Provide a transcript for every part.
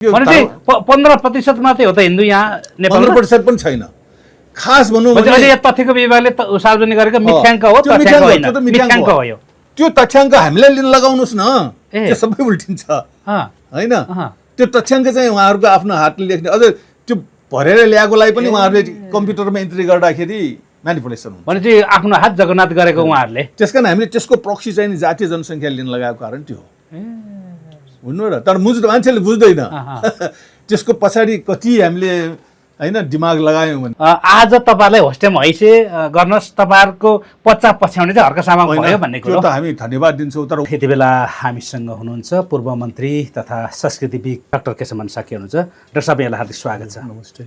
भनेपछि 15% मात्रै हो त हिन्दू यहाँ नेपालमा? 15% पनि छैन। खास भनौँ भने अहिले तथ्यको विभागले सार्वजनिक गरेको मिथ्याङ्क हो, तथ्याङ्क होइन, मिथ्याङ्क हो यो। त्यो तथ्याङ्क हामीलाई लिन लगाउनुहोस् न, त्यो सबै उल्टिन्छ होइन। त्यो तथ्याङ्क चाहिँ उहाँहरूको आफ्नो हातले लेख्ने, अझ त्यो भरेर ल्याएकोलाई पनि उहाँहरूले कम्प्युटरमा एन्ट्री गर्दाखेरि म्यानिपुलेसन हुन्छ। भनेपछि आफ्नो हात जगन्नाथ गरेको उहाँहरूले। त्यसकारण हामीले त्यसको प्रक्सी चाहिँ जातीय जनसङ्ख्या लिन लगाएको कारण त्यो हो, हुनु र। तर मान्छेले बुझ्दैन त्यसको पछाडि कति हामीले होइन दिमाग लगायौँ भने। आज तपाईँलाई होस्टेम हैसे गर्नुहोस्, तपाईँहरूको पच्चा पछ्याउने चाहिँ हर्क सामाङ भयो भन्ने कुरो त हामी धन्यवाद दिन्छौँ। तर यति बेला हामीसँग हुनुहुन्छ पूर्व मन्त्री तथा संस्कृतिविद डाक्टर केशवमान साकी हुनुहुन्छ। डाक्टर साहब, यहाँलाई हार्दिक स्वागत छ। नमस्ते।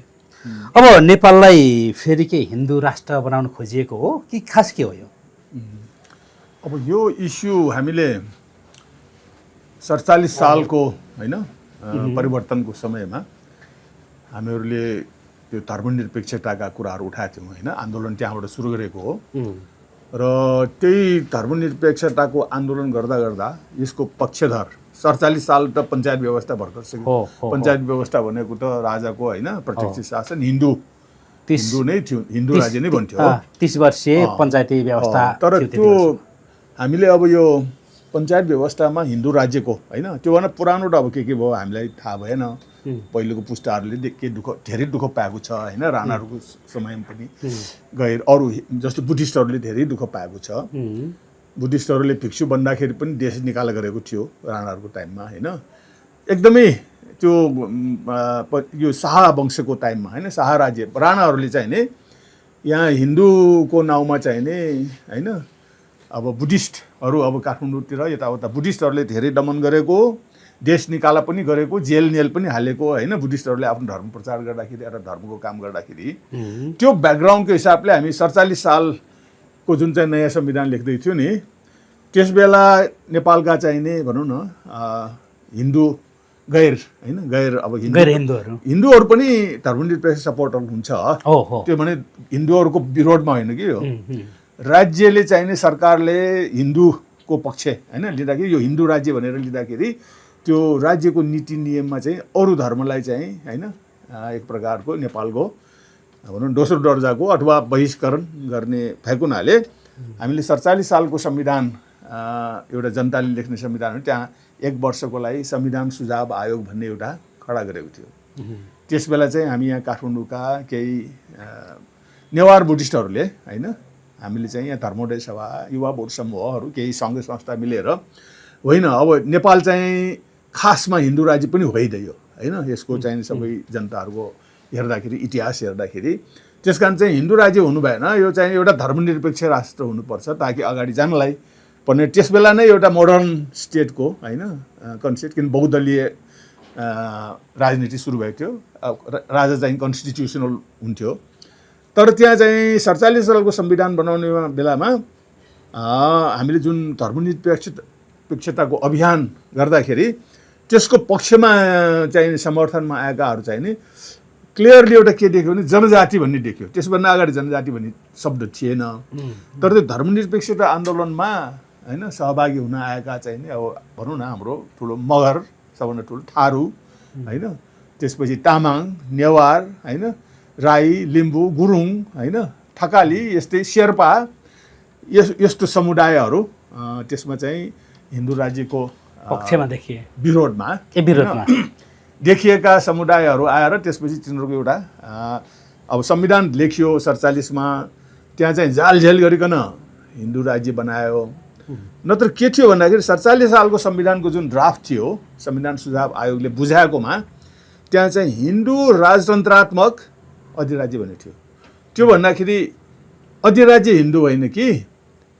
अब नेपाललाई फेरि के हिन्दू राष्ट्र बनाउन खोजिएको हो कि खास के हो यो? अब यो इस्यु हामीले 47 सालको होइन परिवर्तनको समयमा हामीहरूले त्यो धर्मनिरपेक्षताका कुराहरू उठाएको थियौँ होइन। आन्दोलन त्यहाँबाट सुरु गरेको हो र त्यही धर्मनिरपेक्षताको आन्दोलन गर्दा गर्दा यसको पक्षधर 47 साल त पञ्चायत व्यवस्था भर्खर सकियो। पञ्चायत व्यवस्था भनेको त राजाको होइन प्रत्यक्ष शासन, हिन्दू नै थियो, हिन्दू राज्य नै भन्थ्यो। 30 वर्षीय पञ्चायती व्यवस्था। तर त्यो हामीले अब यो पञ्चायत व्यवस्थामा हिन्दू राज्यको होइन त्योभन्दा पुरानो त अब के भयो हामीलाई थाहा भएन। पहिलेको पुस्ताहरूले धेरै दुःख पाएको छ होइन। राणाहरूको समयमा पनि गएर अरू जस्तो बुद्धिस्टहरूले धेरै दुःख पाएको छ। बुद्धिस्टहरूले भिक्षु बन्दाखेरि पनि देश निकाला गरेको थियो राणाहरूको टाइममा होइन। एकदमै त्यो यो शाह वंशको टाइममा होइन, शाह राज्य राणाहरूले चाहिँ नि यहाँ हिन्दूको नाउँमा चाहिँ नि होइन अब बुद्धिस्टहरू अब काठमाडौँतिर यताउता बुद्धिस्टहरूले धेरै दमन गरेको, देश निकाला पनि गरेको, जेल नेल पनि हालेको होइन। बुद्धिस्टहरूले आफ्नो धर्म प्रचार गर्दाखेरि एउटा धर्मको काम गर्दाखेरि त्यो ब्याकग्राउन्डको हिसाबले हामी 47 सालको जुन चाहिँ नयाँ संविधान लेख्दै थियो नि, त्यस बेला नेपालका चाहिँ नि भनौँ न हिन्दू गैर होइन गैर अब हिन्दूहरू पनि धर्मनिरपेक्ष सपोर्टर हुन्छ। त्यो भने हिन्दूहरूको विरोधमा होइन कि यो राज्यले चाहिने सरकारले हिन्दूको पक्ष होइन लिँदाखेरि यो हिन्दू राज्य भनेर लिँदाखेरि त्यो राज्यको नीति नियममा चाहिँ अरू धर्मलाई चाहिँ होइन एक प्रकारको नेपालको भनौँ दोस्रो दर्जाको अथवा बहिष्करण गर्ने भएको हुनाले हामीले 47 सालको संविधान एउटा जनताले लेख्ने संविधान हो, त्यहाँ 1 वर्षको लागि संविधान सुझाव आयोग भन्ने एउटा खडा गरेको थियो। त्यस बेला चाहिँ हामी यहाँ काठमाडौँका केही नेवार बुद्धिस्टहरूले होइन हामीले चाहिँ यहाँ धर्मोदय सभा, युवा बोर्ड समूहहरू, केही सङ्घ संस्था मिलेर होइन अब नेपाल चाहिँ खासमा हिन्दू राज्य पनि होइदियो होइन। यसको चाहिँ सबै जनताहरूको हेर्दाखेरि इतिहास हेर्दाखेरि त्यस कारण चाहिँ हिन्दू राज्य हुनु भएन, यो चाहिँ एउटा धर्मनिरपेक्ष राष्ट्र हुनुपर्छ ताकि अगाडि जानलाई पर्ने। त्यस बेला नै एउटा मोडर्न स्टेटको होइन कन्सेप्ट, किन बहुदलीय राजनीति सुरु भएको थियो, राजा चाहिँ कन्स्टिट्युसनल हुन्थ्यो। तर त्यहाँ चाहिँ 47 सालको संविधान बनाउने बेलामा हामीले जुन धर्मनिरपेक्षताको अभियान गर्दाखेरि त्यसको पक्षमा चाहिँ समर्थनमा आएकाहरू चाहिँ नि क्लियरली एउटा के देख्यो भने जनजाति भन्ने देख्यो। त्यसभन्दा अगाडि जनजाति भन्ने शब्द थिएन। तर त्यो धर्मनिरपेक्षता आन्दोलनमा होइन सहभागी हुन आएका चाहिँ नि अब भनौँ न हाम्रो ठुलो मगर, सबभन्दा ठुलो थारू होइन, त्यसपछि तामाङ, नेवार होइन, राई, लिम्बू, गुरुङ होइन, थकाली, यस्तै शेर्पा यस्तो समुदायहरू त्यसमा चाहिँ हिन्दू राज्यको पक्षमा देखिए, विरोधमा देखिएका समुदायहरू आएर त्यसपछि तिनीहरूको एउटा अब संविधान लेखियो 47मा। त्यहाँ चाहिँ जालझेल गरिकन हिन्दू राज्य बनायो। नत्र के थियो भन्दाखेरि 47 सालको संविधानको जुन ड्राफ्ट थियो संविधान सुझाव आयोगले बुझाएकोमा त्यहाँ चाहिँ हिन्दू राजतन्त्रात्मक अधिराज्य भन्ने थियो। त्यो भन्दाखेरि अधिराज्य हिन्दू होइन कि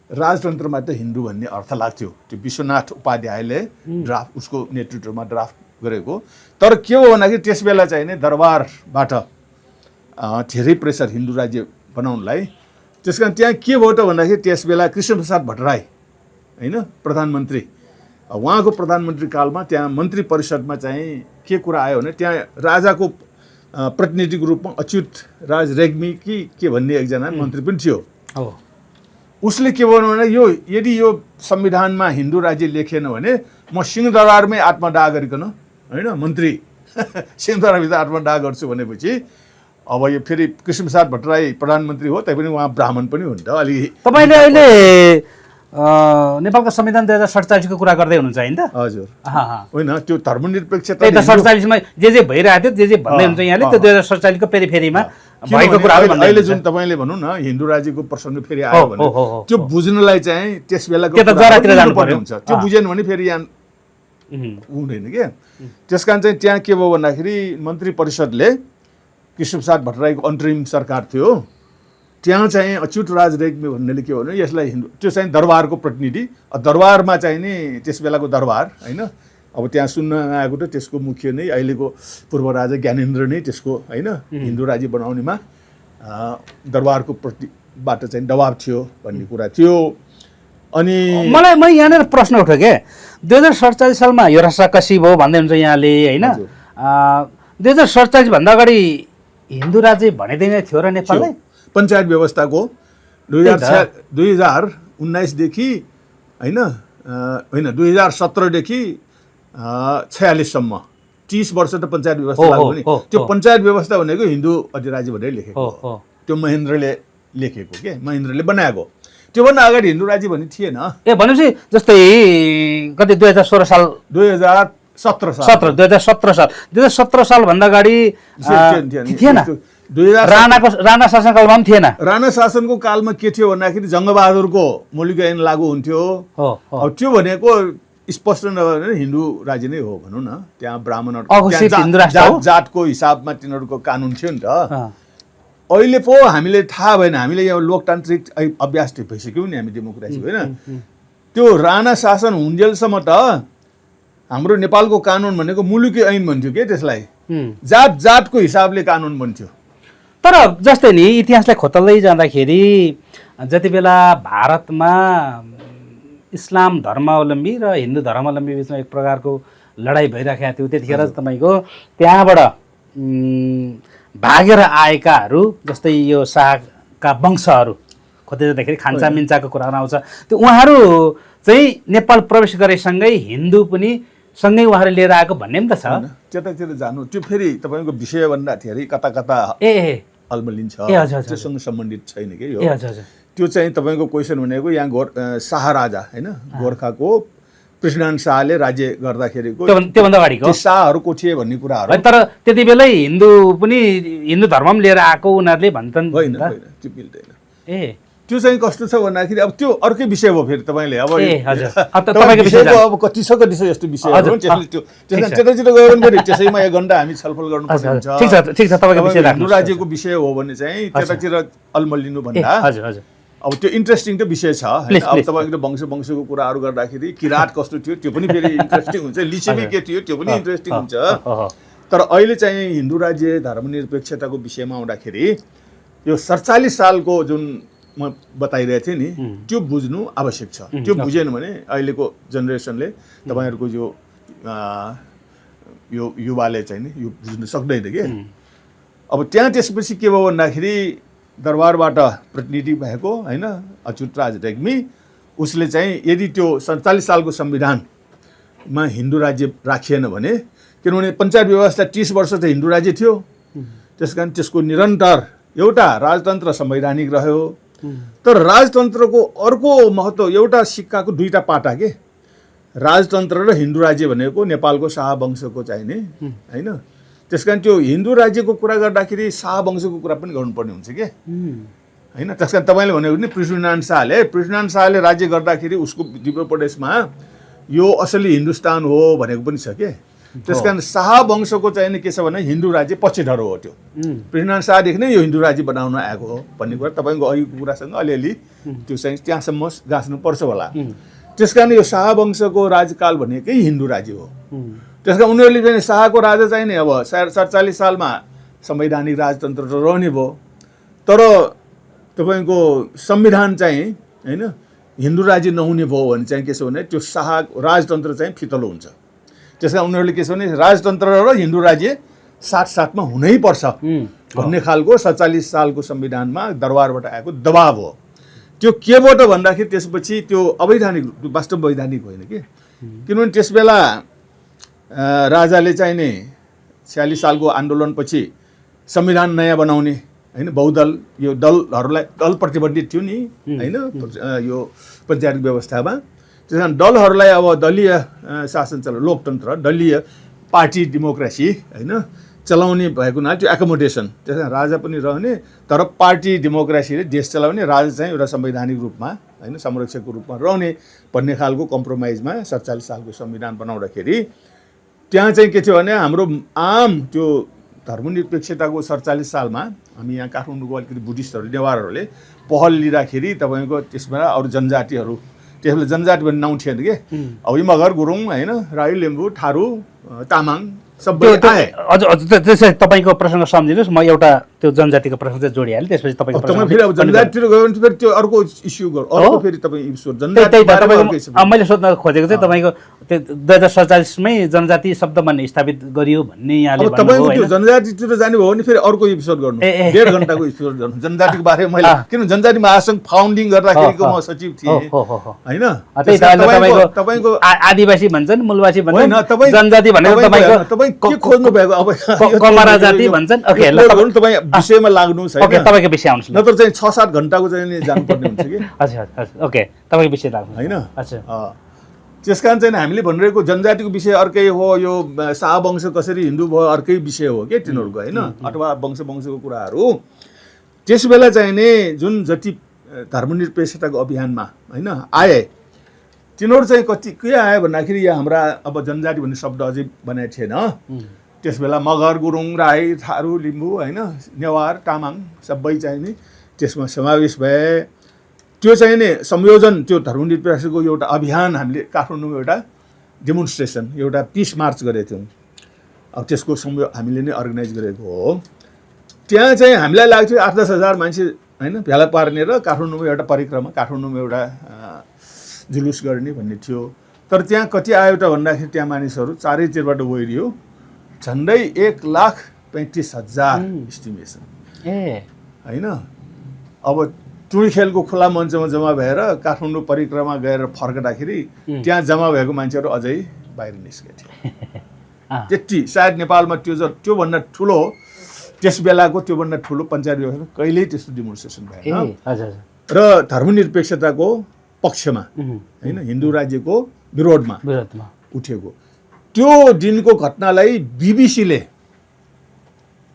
राजतन्त्रमा त हिन्दू भन्ने अर्थ लाग्थ्यो। त्यो विश्वनाथ उपाध्यायले ड्राफ्ट उसको नेतृत्वमा ड्राफ्ट गरेको। तर के हो भन्दाखेरि त्यस बेला चाहिँ नि दरबारबाट धेरै प्रेसर हिन्दू राज्य बनाउनलाई। त्यस कारण त्यहाँ के भयो त भन्दाखेरि त्यस बेला कृष्णप्रसाद भट्टराई होइन प्रधानमन्त्री, उहाँको प्रधानमन्त्री कालमा त्यहाँ मन्त्री परिषदमा चाहिँ के कुरा आयो भने त्यहाँ राजाको प्रतिनिधिको रूपमा अच्युत राज रेग्मी कि के भन्ने एकजना मन्त्री पनि थियो। उसले के भन्नु भने यो यदि यो संविधानमा हिन्दू राज्य लेखेन भने म सिंहदरबारमै आत्मदाह गरिकन होइन मन्त्री सिंहदरबारभित्र आत्मदाह गर्छु भनेपछि अब यो फेरि कृष्णप्रसाद भट्टराई प्रधानमन्त्री हो तैपनि उहाँ ब्राह्मण पनि हुन् त अलि। तपाईँले अहिले नेपालको संविधान 2047 को कुरा गर्दै हुनुहुन्छ हैन त? हजुर होइन त्यो धर्मनिरपेक्षता त्यही त 47 मा जे भइरहेको थियो जे भन्दै हुन्छ यहाँले त्यो 2047 को पेरिफेरीमा भएको कुराहरु भन्दै अहिले जुन तपाईले भन्नु न हिन्दू राज्यको प्रसङ्ग फेरि आयो भने त्यो बुझ्नलाई चाहिँ त्यस बेलाको त्यो त जरातिर जानु पर्यो हुन्छ। त्यो बुझेन भने फेरि यहाँ हुँदैन के। त्यसकारण चाहिँ त्यहाँ के भयो भन्दाखेरि मन्त्री परिषदले कृष्णप्रसाद भट्टराईको अन्तरिम सरकार थियो त्यहाँ चाहिँ अच्युत राज रेग्मी भन्नेले के भन्यो यसलाई त्यो चाहिँ दरबारको प्रतिनिधि दरबारमा चाहिँ नि त्यस बेलाको दरबार होइन अब त्यहाँ सुन्न आएको त त्यसको मुख्य नै अहिलेको पूर्व राजा ज्ञानेन्द्र नै त्यसको होइन हिन्दू राज्य बनाउनेमा दरबारको प्रतिबाट चाहिँ दबाब थियो भन्ने कुरा थियो। अनि म यहाँनिर प्रश्न उठ्यो के 2047 सालमा यो रसाकसी भयो भन्दै हुन्छ यहाँले होइन 2047 भन्दा अगाडि हिन्दू राज्य भनिँदैन थियो र नेपाललाई? पञ्चायत व्यवस्थाको 2019 देखि होइन 2017 देखि 46 सम्म 30 वर्ष त पञ्चायत व्यवस्था लागू नि। त्यो पञ्चायत व्यवस्था भनेको हिन्दू अधिराज्य भनेर लेखेको त्यो महेन्द्रले लेखेको के महेन्द्रले बनाएको। त्योभन्दा अगाडि हिन्दू राज्य भन्ने थिएन। भनेपछि जस्तै कति 2016 साल 2017 साल भन्दा अगाडि थिएन। राणा शासनकालमा पनि थिएन। राणा शासनको कालमा के थियो भन्दाखेरि जङ्गबहादुरको मौलिक ऐन लागू हुन्थ्यो। अब त्यो भनेको स्पष्ट नभएर हिन्दू राज्य नै हो भनौँ न। त्यहाँ ब्राह्मणहरू जातको हिसाबमा तिनीहरूको कानुन थियो नि त। अहिले पो हामीले थाहा भएन हामीले यहाँ लोकतान्त्रिक अभ्यास भइसक्यौँ नि हामी डेमोक्रेसी होइन। त्यो राणा शासन हुन्जेलसम्म त हाम्रो नेपालको कानुन भनेको मुलुकी ऐन भन्थ्यो के त्यसलाई जातको हिसाबले कानुन बन्थ्यो। तर जस्तै नि इतिहासलाई खोतल्दै जाँदाखेरि जति बेला भारतमा इस्लाम धर्मावलम्बी र हिन्दू धर्मावलम्बी बिचमा एक प्रकारको लडाइँ भइराखेको थियो त्यतिखेर तपाईँको त्यहाँबाट भागेर आएकाहरू जस्तै यो शाहका वंशहरू खोज्दै जाँदाखेरि खान्चा मिन्चाको कुराहरू आउँछ। त्यो उहाँहरू चाहिँ नेपाल प्रवेश गरेसँगै हिन्दू पनि सँगै उहाँहरू लिएर आएको भन्ने पनि त छ। त्यतातिर जानु त्यो फेरि तपाईँको विषय भन्दाखेरि कता कता अल्मलिन्छ त्योसँग सम्बन्धित छैन कि यो। त्यो चाहिँ तपाईँको क्वेसन भनेको यहाँ शाह राजा होइन गोर्खाको पृथ्वीनारायण शाहले राज्य गर्दाखेरिको त्योभन्दा अगाडिको शाहहरू को थिए भन्ने कुराहरू। तर त्यति बेलै हिन्दू पनि हिन्दू धर्म पनि लिएर आएको उनीहरूले भन्छन्। होइन त्यो मिल्दैन। त्यो चाहिँ कस्तो छ भन्दाखेरि अब त्यो अर्कै विषय भयो फेरि तपाईँले अब अब कति छ यस्तो विषयहरू त्यतातिर गयो भने फेरि त्यसैमा 1 घन्टा हामी छलफल गर्नुपर्ने हुन्छ। हिन्दू राज्यको विषय हो भने चाहिँ त्यतातिर अल्मलिनु भन्दा अब त्यो इन्ट्रेस्टिङ त विषय छ। अब तपाईँको वंशको कुराहरू गर्दाखेरि किराँत कस्तो थियो त्यो पनि फेरि इन्ट्रेस्टिङ हुन्छ। लिच्छवी के थियो त्यो पनि इन्ट्रेस्टिङ हुन्छ। तर अहिले चाहिँ हिन्दू राज्य धर्मनिरपेक्षताको विषयमा आउँदाखेरि यो 47 सालको जुन म बताइरहेको थिएँ नि त्यो बुझ्नु आवश्यक छ। त्यो बुझेन भने अहिलेको जेनेरेसनले तपाईँहरूको यो युवाले चाहिँ नि यो बुझ्नु सक्दैन कि। अब त्यहाँ त्यसपछि के भयो भन्दाखेरि दरबारबाट प्रतिनिधि भएको होइन अच्युत राज रेग्मी उसले चाहिँ यदि त्यो 47 सालको संविधानमा हिन्दू राज्य राखिएन भने किनभने पञ्चायत व्यवस्था 30 वर्ष त हिन्दू राज्य थियो त्यसकारण त्यसको निरन्तर एउटा राजतन्त्र संवैधानिक रह्यो। तर राजतन्त्रको अर्को महत्त्व एउटा सिक्काको 2टा पाटा के राजतन्त्र र हिन्दू राज्य भनेको नेपालको शाह वंशको चाहिने होइन। त्यसकारण त्यो हिन्दू राज्यको कुरा गर्दाखेरि शाह वंशको कुरा पनि गर्नुपर्ने हुन्छ के होइन। त्यसकारण तपाईँले भनेको नि पृथ्वीनारायण शाहले राज्य गर्दाखेरि उसको दिव्य प्रदेशमा यो असली हिन्दुस्तान हो भनेको पनि छ के। त्यसकारण शाह वंशको चाहिँ के छ भने हिन्दू राज्य पक्षधर हो। त्यो पृथ्वीनारायण शाहदेखि नै यो हिन्दू राज्य बनाउन आएको हो भन्ने कुरा तपाईँको अहिलेको कुरासँग अलिअलि त्यो चाहिँ त्यहाँसम्म गाँच्नुपर्छ होला। त्यसकारण यो शाह वंशको राजकाल भनेकै हिन्दू राज्य हो। त्यसकारण उनीहरूले चाहिँ शाहको राजा चाहिँ नि अब 47 सालमा संवैधानिक राजतन्त्र त रहने भयो तर तपाईँको संविधान चाहिँ होइन हिन्दू राज्य नहुने भयो भने चाहिँ के छ भने त्यो शाह राजतन्त्र चाहिँ फितलो हुन्छ। त्यसकारण उनीहरूले के छ भने राजतन्त्र र हिन्दू राज्य साथसाथमा हुनैपर्छ भन्ने खालको 47 सालको संविधानमा दरबारबाट आएको दबाब हो। त्यो के भयो त भन्दाखेरि त्यसपछि त्यो अवैधानिक वास्तव वैधानिक होइन कि किनभने त्यस बेला राजाले चाहिँ नि 46 सालको आन्दोलनपछि संविधान नयाँ बनाउने होइन बहुदल यो दलहरूलाई दल प्रतिबन्धित थियो नि होइन यो पञ्चायत व्यवस्थामा। त्यस कारण दलहरूलाई अब दलीय शासन लोकतन्त्र दलीय पार्टी डेमोक्रेसी होइन चलाउने भएको हुनाले त्यो एकोमोडेसन त्यस कारण राजा पनि रहने तर पार्टी डेमोक्रेसीले देश चलाउने राजा चाहिँ एउटा संवैधानिक रूपमा होइन संरक्षकको रूपमा रहने भन्ने खालको कम्प्रोमाइजमा 47 सालको संविधान बनाउँदाखेरि त्यहाँ चाहिँ के थियो भने हाम्रो आम त्यो धर्मनिरपेक्षताको 47 सालमा हामी यहाँ काठमाडौँको अलिकति बुद्धिस्टहरू नेवारहरूले पहल लिँदाखेरि तपाईँको त्यसमा अरू जनजातिहरू त्यसले जनजाति भन्ने नाउँ थिएन कि अब यी मगर गुरुङ होइन राई लिम्बू थारू तामाङ सबै आए। हजुर त्यसै तपाईँको प्रसङ्ग सम्झिनुहोस् म एउटा त्यो जनजातिको प्रसङ्ग चाहिँ जोडिहालेँ त्यसपछि तपाईँ फेरि अब जनजातितिर गयो भने फेरि त्यो अर्को इस्यु गर्नु अर्को फेरि तपाईँ इस्यु जनजाति मैले सोध्न खोजेको चाहिँ तपाईँको त्यो 2047 मै जनजाति शब्द मान्ने स्थापित गरियो भन्ने यहाँले भन्नुभयो। तपाईँको त्यो जनजातितिर जाने भयो भने फेरि अर्को एपिसोड गर्नु 1.5 घण्टाको एपिसोड गर्नु जनजातिको बारेमा मैले किन जनजाति महासङ्घ फाउन्डिङ गर्दाखेरिको म सचिव थिएँ होइन तपाईँको आदिवासी भन्छन् मूलवासी भन्छन् जनजाति भनेको तपाईँ के खोज्नु भएको अब कमरा जाति भन्छन्। ओके ल तपाईँ विषयमा लाग्नुहोस् ओके तपाईँको विषय आउनुहोस् नत्र चाहिँ 6-7 घण्टाको चाहिँ जानुपर्ने हुन्छ कि अच्छा अच्छा ओके तपाईँको विषय लाग्नु होइन। अच्छा त्यस कारण चाहिँ हामीले भनिरहेको जनजातिको विषय अर्कै हो यो शाह वंश कसरी हिन्दू भयो अर्कै विषय हो कि तिनीहरूको होइन अथवा वंशको कुराहरू त्यस बेला चाहिँ नि जुन जति धर्मनिरपेक्षताको अभियानमा होइन आए तिनीहरू चाहिँ कति के आयो भन्दाखेरि यहाँ हाम्रा अब जनजाति भन्ने शब्द अझै बनाएको थिएन त्यस बेला मगर गुरुङ राई थारू लिम्बू होइन नेवार तामाङ सबै चाहिँ नि त्यसमा समावेश भए। त्यो चाहिँ नि संयोजन त्यो धर्मनिरपेक्षको एउटा अभियान हामीले काठमाडौँमा एउटा डेमोन्स्ट्रेसन एउटा पिस मार्च गरेको थियौँ। अब त्यसको हामीले नै अर्गनाइज गरेको हो। त्यहाँ चाहिँ हामीलाई लाग्थ्यो 8-10 हजार मान्छे होइन भेला पार्ने र काठमाडौँमा एउटा परिक्रमा काठमाडौँमा एउटा जुलुस गर्ने भन्ने थियो। तर त्यहाँ कति आयो त भन्दाखेरि त्यहाँ मानिसहरू चारैतिरबाट गइरह्यो झन्डै 1,35,000 इस्टिमेसन होइन। अब टुडी खेलको खुला मञ्चमा जम्मा भएर काठमाडौँ परिक्रमा गएर फर्कँदाखेरि त्यहाँ जम्मा भएको मान्छेहरू अझै बाहिर निस्केको थियो। त्यति सायद नेपालमा त्योभन्दा ठुलो त्यस बेलाको त्योभन्दा ठुलो पञ्चायत व्यवस्था कहिल्यै त्यस्तो डेमोन्स्ट्रेसन भएन र धर्मनिरपेक्षताको पक्षमा होइन हिन्दू राज्यको विरोधमा उठेको त्यो दिनको घटनालाई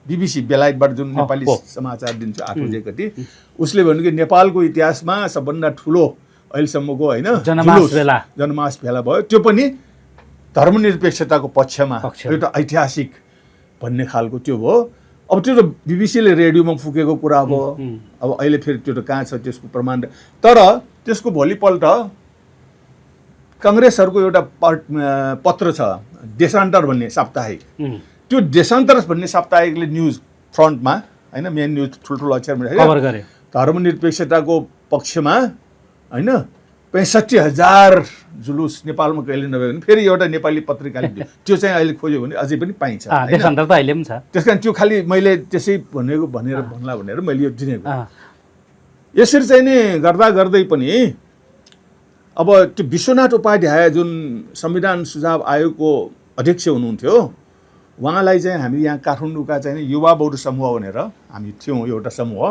बीबीसी बेलायतबाट जुन नेपाली समाचार दिन्छ 8 बजे कति उसले भन्यो कि नेपालको इतिहासमा सबभन्दा ठुलो अहिलेसम्मको होइन जनमास भेला भयो त्यो पनि धर्मनिरपेक्षताको पक्षमा एउटा ऐतिहासिक भन्ने खालको त्यो भयो। अब त्यो त बीबीसीले रेडियोमा फुकेको कुरा हो। अब अहिले फेरि त्यो त कहाँ छ त्यसको प्रमाण। तर त्यसको भोलिपल्ट काङ्ग्रेसहरूको एउटा पत्र छ देशान्तर भन्ने साप्ताहिक त्यो देशान्तर भन्ने साप्ताहिकले न्युज फ्रन्टमा होइन मेन न्युज ठुल्ठुलो अक्षरमा धर्मनिरपेक्षताको पक्षमा होइन 65,000 जुलुस नेपालमा कहिले नभयो भने फेरि एउटा नेपाली पत्रिकाले त्यो चाहिँ अहिले खोज्यो भने अझै पनि पाइन्छ देशान्तर त अहिले पनि छ। त्यस कारण त्यो खालि मैले त्यसै भन्ला भनेर मैले यो दिनेको। यसरी चाहिँ नि गर्दा गर्दै पनि अब त्यो विश्वनाथ उपाध्याय जुन संविधान सुझाव आयोगको अध्यक्ष हुनुहुन्थ्यो उहाँलाई चाहिँ हामी यहाँ काठमाडौँका चाहिँ युवा बौद्ध समूह भनेर हामी थियौँ एउटा समूह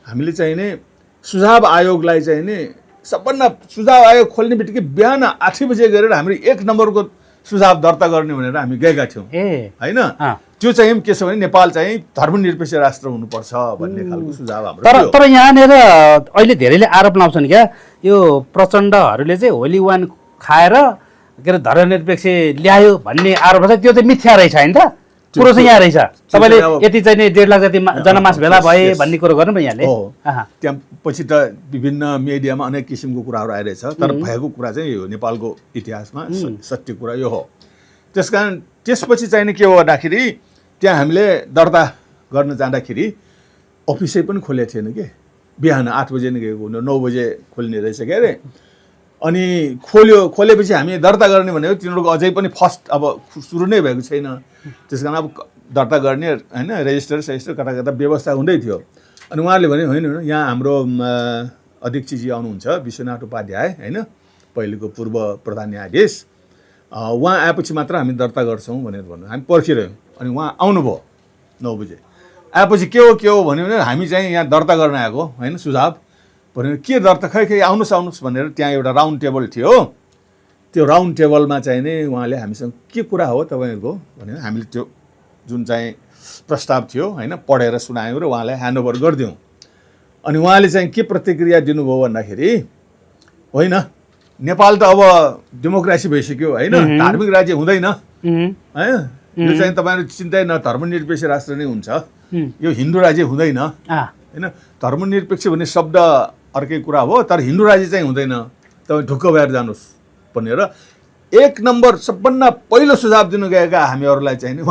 हामीले चाहिँ नि सुझाव आयोगलाई चाहिँ नि सबभन्दा सुझाव आयोग खोल्ने बित्तिकै बिहान 8 बजे गरेर हाम्रो 1 नम्बरको सुझाव दर्ता गर्ने भनेर हामी गएका थियौँ होइन। त्यो चाहिँ के छ भने नेपाल चाहिँ धर्मनिरपेक्ष राष्ट्र हुनुपर्छ भन्ने खालको सुझाव हाम्रो। तर यहाँनिर अहिले धेरैले आरोप लाउँछन् क्या यो प्रचण्डहरूले चाहिँ होली वान खाएर के अरे धर्मनिरपेक्ष ल्यायो भन्ने आरोप छ। त्यो चाहिँ मिथ्या रहेछ होइन त कुरो चाहिँ यहाँ रहेछ। तपाईँले यति चाहिँ नि 1.5 लाख जति जनमास भेला भए भन्ने कुरो गर्नु यहाँले त्यहाँ पछि त विभिन्न मिडियामा अनेक किसिमको कुराहरू आइरहेछ तर भएको कुरा चाहिँ यो नेपालको इतिहासमा सत्य कुरा यो हो। त्यस कारण त्यसपछि चाहिँ के हो भन्दाखेरि त्यहाँ हामीले दर्ता गर्न जाँदाखेरि अफिसै पनि खोलेको थिएन कि बिहान 8 बजे नै गएको 9 बजे खोल्ने रहेछ के अरे। अनि खोलेपछि हामी दर्ता गर्ने भनेको तिनीहरूको अझै पनि फर्स्ट अब सुरु नै भएको छैन। त्यस कारण अब दर्ता गर्ने होइन रेजिस्टर कता कता व्यवस्था हुँदै थियो। अनि उहाँहरूले भने होइन यहाँ हाम्रो अध्यक्षजी आउनुहुन्छ विश्वनाथ उपाध्याय होइन पहिलेको पूर्व प्रधान न्यायाधीश उहाँ आएपछि मात्र हामी दर्ता गर्छौँ भनेर भन्नु। हामी पर्खिरह्यौँ अनि उहाँ आउनुभयो 9 बजे। आएपछि के हो भन्यो भने हामी चाहिँ यहाँ दर्ता गर्न आएको होइन सुझाव भन्यो। के दर्ता खै आउनुहोस् भनेर त्यहाँ एउटा राउन्ड टेबल थियो। त्यो राउन्ड टेबलमा चाहिँ नि उहाँले हामीसँग के कुरा हो तपाईँहरूको भन्यो। हामीले त्यो जुन चाहिँ प्रस्ताव थियो होइन पढेर सुनायौँ र उहाँलाई ह्यान्डओभर गरिदिउँ। अनि उहाँले चाहिँ के प्रतिक्रिया दिनुभयो भन्दाखेरि होइन नेपाल त अब डेमोक्रेसी भइसक्यो होइन, धार्मिक राज्य हुँदैन है, यो चाहिँ तपाईँहरू चिन्तै न, धर्मनिरपेक्ष राष्ट्र नै हुन्छ, यो हिन्दू राज्य हुँदैन होइन। धर्मनिरपेक्ष भन्ने शब्द अर्कै कुरा हो, तर हिन्दू राज्य चाहिँ हुँदैन, तपाईँ ढुक्क भएर जानुहोस् भनेर 1 नम्बर सबभन्दा पहिलो सुझाव दिनु गएका हामीहरूलाई चाहिँ नि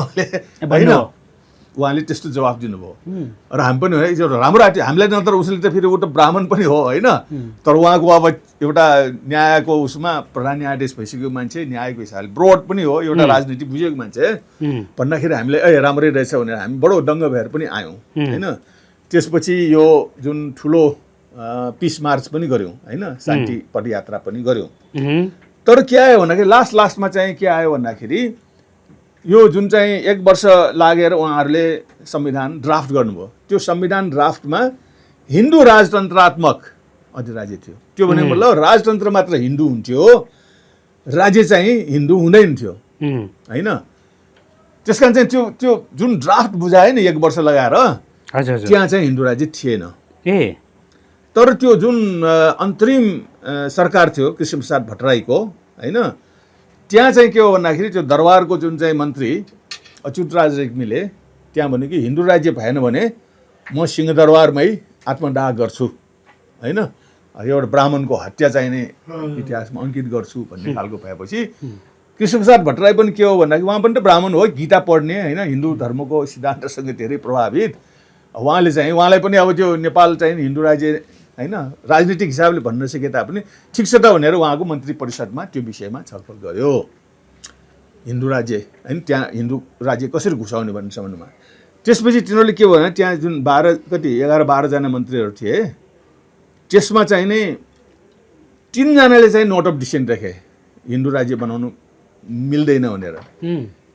उहाँले त्यस्तो जवाफ दिनुभयो। र हामी पनि राम्रो आयो हामीलाई, नत्र उसले त फेरि एउटा ब्राह्मण पनि हो होइन, तर उहाँको अब एउटा न्यायको उसमा प्रधान न्यायाधीश भइसक्यो मान्छे, न्यायको हिसाबले ब्रोड पनि हो, एउटा राजनीति बुझेको मान्छे भन्दाखेरि हामीले राम्रै रहेछ भनेर हामी बडो दङ्ग भएर पनि आयौँ होइन। त्यसपछि यो जुन ठुलो पिस मार्च पनि गऱ्यौँ होइन, शान्ति पदयात्रा पनि गऱ्यौँ। तर के आयो भन्दाखेरि लास्टमा चाहिँ के आयो भन्दाखेरि यो जुन चाहिँ 1 वर्ष लागेर उहाँहरूले संविधान ड्राफ्ट गर्नुभयो, त्यो संविधान ड्राफ्टमा हिन्दू राजतन्त्रात्मक अधिराज्य थियो। त्यो भने मतलब राजतन्त्र मात्र हिन्दू हुन्थ्यो, राज्य चाहिँ हिन्दू हुँदैन थियो होइन। त्यस कारण चाहिँ त्यो जुन ड्राफ्ट बुझायो नि 1 वर्ष लगाएर, त्यहाँ चाहिँ हिन्दू राज्य थिएन। तर त्यो जुन अन्तरिम सरकार थियो कृष्णप्रसाद भट्टराईको होइन, त्यहाँ चाहिँ के हो भन्दाखेरि त्यो दरबारको जुन चाहिँ मन्त्री अच्युतराज रेग्मीले त्यहाँ भन्यो कि हिन्दू राज्य भएन भने म सिंहदरबारमै आत्मदाह गर्छु होइन, एउटा ब्राह्मणको हत्या चाहिने इतिहासमा अंकित गर्छु भन्ने खालको भएपछि कृष्णप्रसाद भट्टराई पनि के हो भन्दाखेरि उहाँ पनि त ब्राह्मण हो, गीता पढ्ने होइन, हिन्दू धर्मको सिद्धान्तसँग धेरै प्रभावित। उहाँले चाहिँ उहाँलाई पनि अब त्यो नेपाल चाहिँ हिन्दू राज्य होइन राजनीतिक हिसाबले भन्न सके तापनि ठिक छ त भनेर उहाँको मन्त्री परिषदमा त्यो विषयमा छलफल गर्यो। हिन्दू राज्य होइन, त्यहाँ हिन्दू राज्य कसरी घुसाउने भन्ने सम्बन्धमा। त्यसपछि तिनीहरूले के भन्यो, त्यहाँ जुन 11-12 जना मन्त्रीहरू थिए, त्यसमा चाहिँ नि 3 जनाले चाहिँ नोट अफ डिसेन्ट राखे, हिन्दू राज्य बनाउनु मिल्दैन भनेर।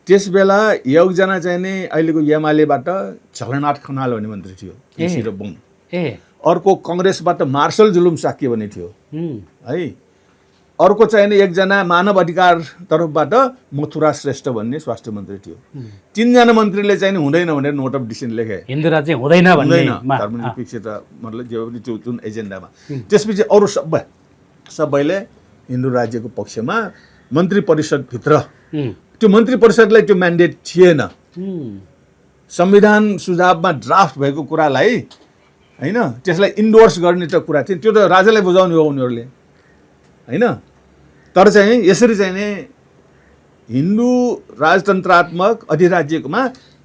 त्यस बेला एकजना चाहिँ नि अहिलेको एमालेबाट झलनाथ खनाल भन्ने मन्त्री थियो, केसी र बुङ। अर्को कङ्ग्रेसबाट मार्शल जुलुम साक्य भन्ने थियो है। अर्को चाहिँ नि एकजना मानव अधिकार तर्फबाट मथुरा श्रेष्ठ भन्ने स्वास्थ्य मन्त्री थियो। 3 जना मन्त्रीले चाहिँ नि हुँदैन भनेर नोट अफ डिसेन्ट लेखे, हिन्दू राज्य हुँदैन धर्मनिरपेक्षता मतलब त्यो जुन एजेन्डामा। त्यसपछि अरू सबैले हिन्दू राज्यको पक्षमा मन्त्री परिषदभित्र, त्यो मन्त्री परिषदलाई त्यो म्यान्डेट थिएन। संविधान सुझावमा ड्राफ्ट भएको कुरालाई होइन त्यसलाई इन्डोर्स गर्ने त कुरा थियो, त्यो त राजालाई बुझाउने हो उनीहरूले होइन। तर चाहिँ यसरी चाहिँ नि हिन्दू राजतन्त्रात्मक अधिराज्यकोमा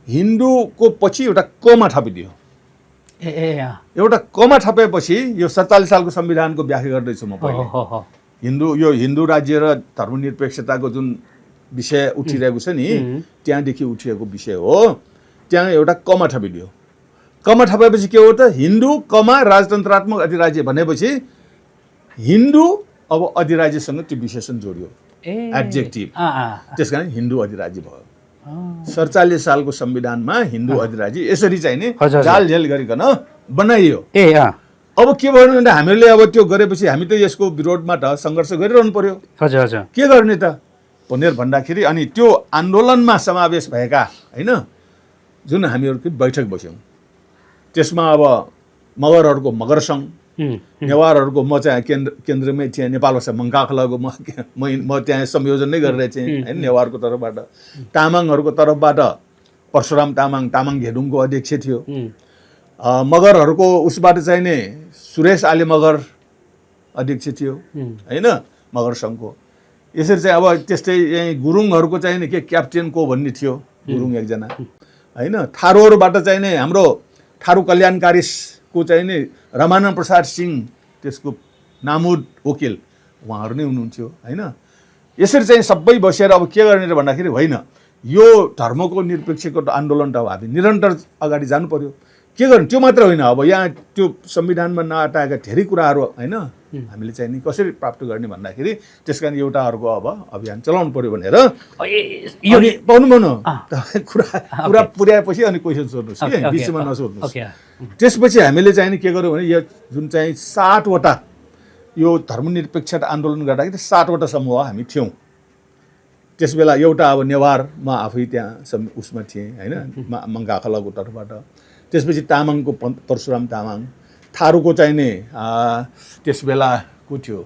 हिन्दूको पछि एउटा कमा थपिदियो। एउटा कमा थपेपछि यो 47 सालको संविधानको व्याख्या गर्दैछु म पहिले। हिन्दू राज्य र धर्मनिरपेक्षताको जुन विषय उठिरहेको छ नि, त्यहाँदेखि उठिएको विषय हो। त्यहाँ एउटा कमा थपिदियो। कमा थपेपछि के हो त, हिन्दू कमा राजतन्त्रात्मक अधिराज्य भनेपछि हिन्दू अब अधिराज्यसँग त्यो विशेषण जोडियो, एडजेक्टिभ। त्यस कारण हिन्दू अधिराज्य भयो। 47 सालको संविधानमा हिन्दू अधिराज्य यसरी चाहिँ नि जालझेल गरिकन बनाइयो। अब के भयो भने हामीले अब त्यो गरेपछि हामी त यसको विरोधमा त सङ्घर्ष गरिरहनु पर्यो। के गर्ने त भनेर भन्दाखेरि अनि त्यो आन्दोलनमा समावेश भएका होइन जुन हामीहरूको बैठक बस्यौँ, त्यसमा अब मगरहरूको मगर सङ्घ, नेवारहरूको म चाहिँ केन्द्रमै थिएँ, नेपाल भाषा मङ्काखलाको म त्यहाँ संयोजन नै गरिरहेको थिएँ होइन नेवारको तर्फबाट। तामाङहरूको तर्फबाट परशुराम तामाङ घेदुङको अध्यक्ष थियो। मगरहरूको उसबाट चाहिँ नि सुरेश आले मगर अध्यक्ष थियो होइन मगर सङ्घको। यसरी चाहिँ अब त्यस्तै यहीँ गुरुङहरूको चाहिँ नि के क्याप्टेन को भन्ने थियो, गुरुङ एकजना होइन। थारूहरूबाट चाहिँ नि हाम्रो थारू कल्याणकारीको चाहिँ नि रमानन्द प्रसाद सिंह, त्यसको नामुद वकिल उहाँहरू नै हुनुहुन्थ्यो होइन। यसरी चाहिँ सबै बसेर अब के गर्ने र भन्दाखेरि होइन यो धर्मको निरपेक्षको आन्दोलन त हामी निरन्तर अगाडि जानु पर्यो। के गर्नु त्यो मात्र होइन अब यहाँ त्यो संविधानमा नअटाएका धेरै कुराहरू होइन हामीले चाहिँ नि कसरी प्राप्त गर्ने भन्दाखेरि त्यस कारण एउटा अर्को अब अभियान चलाउनु पर्यो भनेर यो पाउनु कुरा पुर्याएपछि अनि क्वेसन सोध्नुहोस् कि बिचमा नसोध्नुहोस्। त्यसपछि हामीले चाहिँ नि के गर्यौँ भने यो जुन चाहिँ 7वटा यो धर्मनिरपेक्षता आन्दोलन गर्दाखेरि 7वटा समूह हामी थियौँ। त्यस बेला एउटा अब नेवार म आफै त्यहाँ उसमा थिएँ होइन मङ्गाखलाको तर्फबाट। त्यसपछि तामाङको परशुराम तामाङ, थारूको चाहिँ नि त्यस बेला को थियो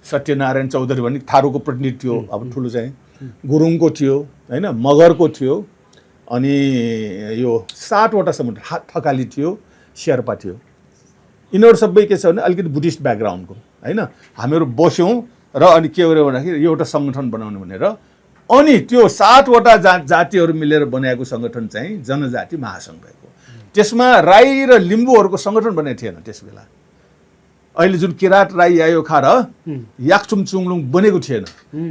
सत्यनारायण चौधरी भन्ने थारूको प्रतिनिधि थियो अब ठुलो चाहिँ, गुरुङको थियो होइन, मगरको थियो, अनि यो 7वटा समुदाय थकाली थियो, शेर्पा थियो। यिनीहरू सबै के छ भने अलिकति बुद्धिस्ट ब्याकग्राउन्डको होइन। हामीहरू बस्यौँ र अनि के गर्यो भन्दाखेरि एउटा सङ्गठन बनाउने भनेर अनि त्यो 7वटा जातिहरू मिलेर बनाएको सङ्गठन चाहिँ जनजाति महासङ्घ भएको। त्यसमा राई र लिम्बूहरूको सङ्गठन बनेको थिएन त्यस बेला। अहिले जुन किराँत राई यायोखा र याक्चुम चुङलुङ बनेको थिएन।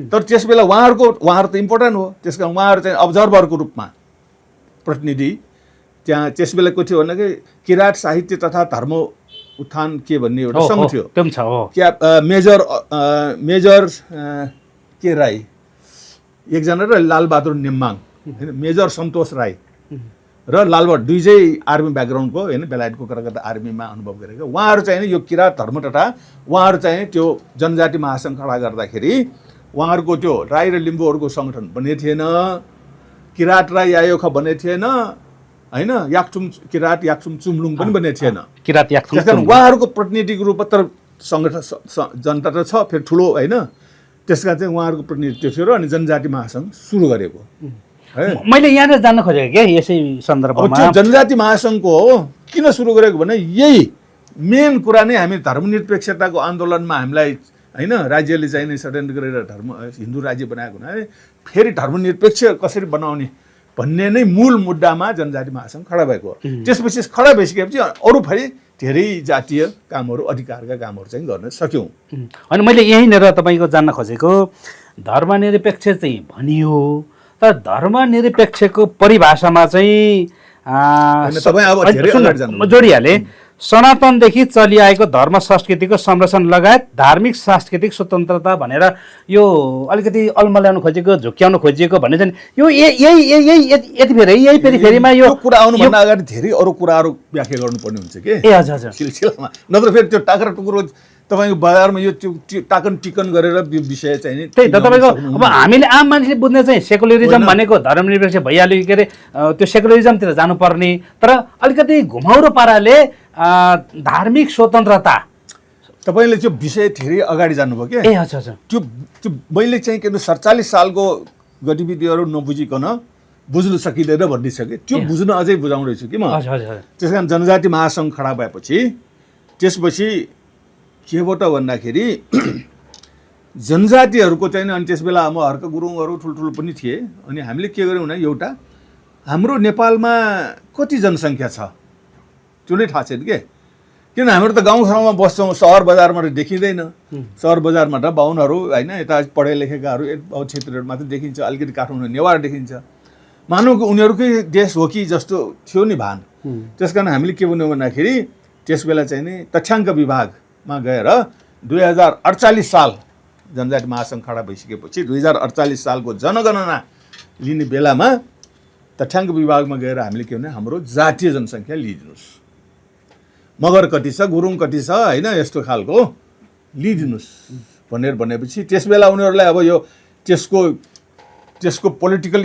तर त्यस बेला उहाँहरू त इम्पोर्टेन्ट हो, त्यस कारण उहाँहरू चाहिँ अब्जर्भरको रूपमा प्रतिनिधि त्यहाँ त्यस बेला को थियो भन्दाखेरि किराँत साहित्य तथा धर्म उत्थान के भन्ने एउटा सङ्घ थियो। क्या मेजर के राई एकजना र लालबहादुर नेम्बाङ होइन, मेजर सन्तोष राई र लालबहादुर दुईजै आर्मी ब्याकग्राउन्डको होइन, बेलायतको कलकत्ता आर्मीमा अनुभव गरेको। उहाँहरू चाहिँ यो किराँत धर्म तथा उहाँहरू चाहिँ त्यो जनजाति महासङ्घ खडा गर्दाखेरि उहाँहरूको त्यो राई र लिम्बूहरूको सङ्गठन बनेको थिएन, किराँत राई यायोखा बनेको थिएन होइन, किराँत याक्चुम चुम्लुङ पनि बनेको थिएन। त्यस कारण उहाँहरूको प्रतिनिधिको रूपमा तर सङ्गठन जनता त छ फेरि ठुलो होइन, त्यस कारण चाहिँ उहाँहरूको प्रतिनिधित्व थियो र अनि जनजाति महासङ्घ सुरु गरेको। मैले यहाँनिर जान्न खोजेको क्या यसै सन्दर्भमा त्यो जनजाति महासङ्घको किन सुरु गरेको भने यही मेन कुरा नै हामी धर्मनिरपेक्षताको आन्दोलनमा हामीलाई होइन राज्यले चाहिँ नै षड्यन्त्र गरेर हिन्दू राज्य बनाएको हुनाले फेरि धर्मनिरपेक्ष कसरी बनाउने भन्ने नै मूल मुद्दामा जनजाति महासङ्घ खडा भएको हो। त्यसपछि खडा भइसकेपछि अरू फेरि धेरै जातीय कामहरू अधिकारका कामहरू चाहिँ गर्न सक्यौँ। अनि मैले यहीँनिर तपाईँको जान्न खोजेको धर्मनिरपेक्ष चाहिँ भनियो, तर धर्मनिरपेक्षको परिभाषामा चाहिँ जोडिहाले सनातनदेखि चलिआएको धर्म संस्कृतिको संरक्षण लगायत धार्मिक सांस्कृतिक स्वतन्त्रता भनेर यो अलिकति अल्मल्याउनु खोजेको झुक्क्याउनु खोजिएको भन्ने चाहिँ यो यति फेरि यही फेरिमा यो कुरा आउनुभन्दा अगाडि धेरै अरू कुराहरू व्याख्या गर्नुपर्ने हुन्छ कि ए हजुर हजुर सिलसिलामा, नत्र फेरि त्यो टाक्रा टुक्रो तपाईँको बजारमा यो टाकन टिकन गरेर विषय चाहिँ त्यही त तपाईँको अब हामीले आम मान्छेले बुझ्ने चाहिँ सेकुलरिजम भनेको धर्मनिरपेक्ष भइहाल्यो के अरे त्यो सेकुलरिजमतिर जानुपर्ने, तर अलिकति घुमाउरो पाराले धार्मिक स्वतन्त्रता तपाईँले त्यो विषय धेरै अगाडि जानुभयो क्या। ए अच्छा अच्छा त्यो मैले चाहिँ के 47 सालको गतिविधिहरू नबुझिकन बुझ्नु सकिँदैन भन्ने छ कि त्यो बुझ्न अझै बुझाउँदैछु कि म। त्यस कारण जनजाति महासङ्घ खडा भएपछि त्यसपछि के भयो त भन्दाखेरि जनजातिहरूको चाहिँ अनि त्यस बेला म हर्क गुरुङहरू ठुल्ठुलो पनि थिए। अनि हामीले के गर्यौँ भने एउटा हाम्रो नेपालमा कति जनसङ्ख्या छ त्यो नै थाहा छैन के, किन हाम्रो त गाउँठाउँमा बस्छौँ, सहर बजारमा देखिँदैन। सहर बजारमा त बाहुनहरू होइन यता पढे लेखेकाहरू क्षेत्रहरू मात्रै देखिन्छ, अलिकति काठमाडौँ नेवार देखिन्छ, मानौँ कि उनीहरूकै देश हो कि जस्तो थियो नि भान। त्यस कारण हामीले के भन्यौँ भन्दाखेरि त्यस बेला चाहिँ नि तथ्याङ्क विभागमा गएर 2048 साल जनजाति महासङ्घ खडा भइसकेपछि 2048 सालको जनगणना लिने बेलामा तथ्याङ्क विभागमा गएर हामीले के भने हाम्रो जातीय जनसङ्ख्या लिइदिनुहोस्, मगर कति छ, गुरुङ कति छ होइन, यस्तो खालको लिइदिनुहोस् भनेर भनेपछि त्यस बेला उनीहरूलाई अब यो त्यसको पोलिटिकल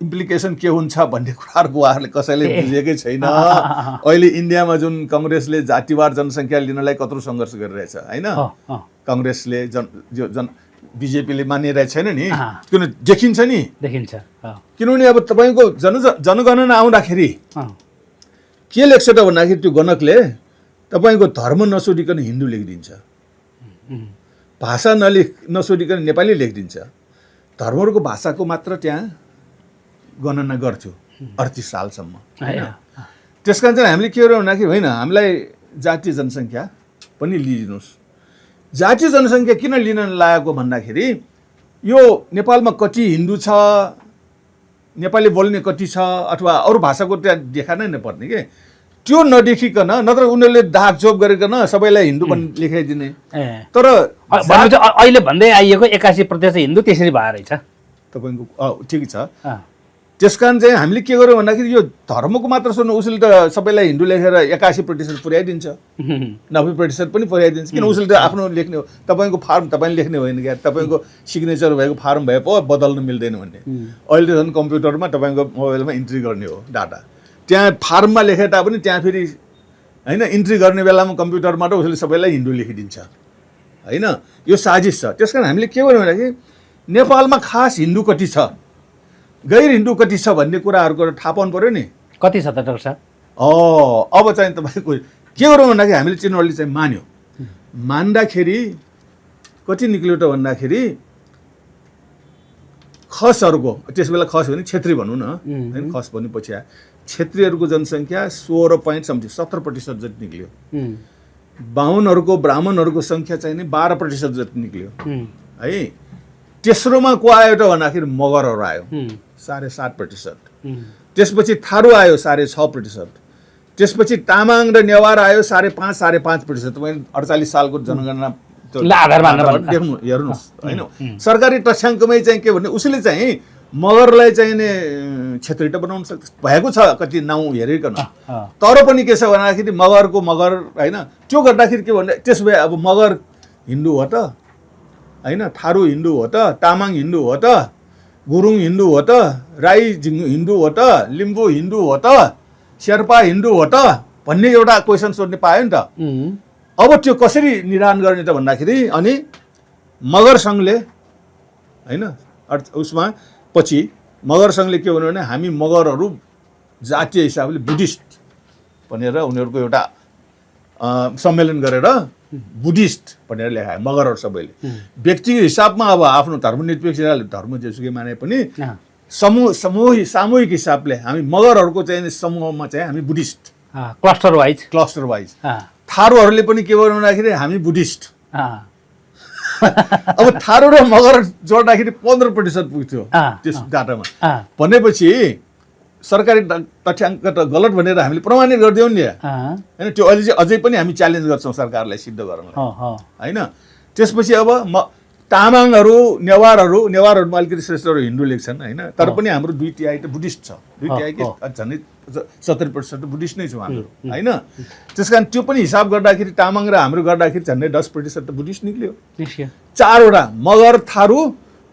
इम्प्लिकेसन के हुन्छ भन्ने कुराहरूको उहाँहरूले कसैले बुझेकै छैन। अहिले इन्डियामा जुन कङ्ग्रेसले जातिवार जनसङ्ख्या लिनलाई कत्रो सङ्घर्ष गरिरहेछ होइन, कङ्ग्रेसले बिजेपीले मानिरहेको छैन नि, किन देखिन्छ नि, किनभने अब तपाईँको जनगणना आउँदाखेरि के लेख्छ त भन्दाखेरि त्यो गणकले तपाईँको धर्म नसोधिकन हिन्दू लेखिदिन्छ, भाषा नसोधिकन नेपाली लेखिदिन्छ, धर्महरूको भाषाको मात्र त्यहाँ गणना गर्थ्यो 38 सालसम्म होइन। त्यस कारण चाहिँ हामीले के गर्यौँ भन्दाखेरि होइन हामीलाई जातीय जनसङ्ख्या पनि लिइदिनुहोस्। जातीय जनसङ्ख्या किन लिन लागेको भन्दाखेरि यो नेपालमा कति हिन्दू छ, नेपाली बोल्ने कति छ, अथवा अरू भाषाको त्यहाँ देखा नै नपर्ने के त्यो नदेखिकन नत्र उनीहरूले दागजोब गरिकन सबैलाई हिन्दू पनि लेखाइदिने। तर अहिले भन्दै आइएको 81% हिन्दू त्यसरी भएर रहेछ तपाईँको ठिकै छ। त्यस कारण चाहिँ हामीले के गर्यौँ भन्दाखेरि यो धर्मको मात्र सुन्नु, उसले त सबैलाई हिन्दू लेखेर 81% पुर्याइदिन्छ, 90% पनि पुर्याइदिन्छ। किन उसले त आफ्नो लेख्ने हो, तपाईँको फार्म तपाईँले लेख्ने होइन क्या, तपाईँको सिग्नेचर भएको फार्म भए पो बदल्नु मिल्दैन भन्ने। अहिले त झन् कम्प्युटरमा तपाईँको मोबाइलमा इन्ट्री गर्ने हो डाटा, त्यहाँ फार्ममा लेखे तापनि त्यहाँ फेरि होइन इन्ट्री गर्ने बेलामा कम्प्युटरमा त उसले सबैलाई हिन्दू लेखिदिन्छ होइन। यो साजिस छ। त्यस कारण हामीले के गर्यौँ भन्दाखेरि नेपालमा खास हिन्दू कति छ, गैर हिन्दू कति छ भन्ने कुराहरूको थाहा पाउनु पऱ्यो नि। कति छ त डाक्टर साहब? अब चाहिँ तपाईँको के गरौँ भन्दाखेरि हामीले चिनवलले चाहिँ मान्यो। मान्दाखेरि कति निक्ल्यो त भन्दाखेरि खसहरूको, त्यस बेला खस भने क्षेत्री भनौँ न होइन, खस भन्ने पछि आयो, क्षेत्रीहरूको जनसङ्ख्या 16.70% जति निक्ल्यो। बाहुनहरूको ब्राह्मणहरूको सङ्ख्या चाहिँ नि 12% जति निक्ल्यो है। तेस्रोमा को आयो त भन्दाखेरि मगरहरू आयो 7.5%। त्यसपछि थारू आयो 6.5%। त्यसपछि तामाङ र नेवार आयो 5.5% तपाईँ 48 सालको जनगणना देख्नु हेर्नुहोस् होइन। सरकारी तथ्याङ्कमै चाहिँ के भन्ने उसले चाहिँ मगरलाई चाहिँ नि क्षेत्री त बनाउन सक्छ, भएको छ कति नाउँ हेरिकन। तर पनि के छ भन्दाखेरि मगरको मगर होइन, त्यो गर्दाखेरि के भन्दा त्यसो भए अब मगर हिन्दू हो त होइन, थारू हिन्दू हो त, तामाङ हिन्दू हो त, गुरुङ हिन्दू हो त, राई हिन्दू हो त, लिम्बू हिन्दू हो त, शेर्पा हिन्दू हो त भन्ने एउटा क्वेसन सोध्ने पायो नि त। अब त्यो कसरी निदान गर्ने त भन्दाखेरि अनि मगर सङ्घले होइन उसमा पछि मगर सङ्घले के भन्यो भने हामी मगरहरू जातीय हिसाबले बुद्धिस्ट भनेर उनीहरूको एउटा सम्मेलन गरेर बुद्धिस्ट भनेर लेखायो मगरहरू सबैले। व्यक्तिगत हिसाबमा अब आफ्नो धर्मनिरपेक्ष धर्म जेसुकै माने पनि सामूहिक हिसाबले हामी मगरहरूको चाहिँ समूहमा चाहिँ हामी बुद्धिस्ट, क्लस्टर वाइज। थारूहरूले पनि के गर्नु भन्दाखेरि हामी बुद्धिस्ट। अब थारू र मगर जोड्दाखेरि 15% पुग्थ्यो त्यस डाटामा। भनेपछि सरकारी तथ्याङ्क त गलत भनेर हामीले प्रमाणित गरिदियौँ नि होइन। त्यो अहिले चाहिँ अझै पनि हामी च्यालेन्ज गर्छौँ सरकारलाई सिद्ध गर्न होइन। त्यसपछि अब तामाङहरू नेवारहरूमा अलिकति श्रेष्ठहरू हिन्दू लेख्छन् होइन, तर पनि हाम्रो 2/3 त बुद्धिस्ट छ, 2/3 झन्डै 70% त बुद्धिस्ट नै छौँ हाम्रो होइन। त्यस कारण त्यो पनि हिसाब गर्दाखेरि तामाङ र हाम्रो गर्दाखेरि झन्डै 10% त बुद्धिस्ट निक्ल्यो। 4वटा मगर, थारू,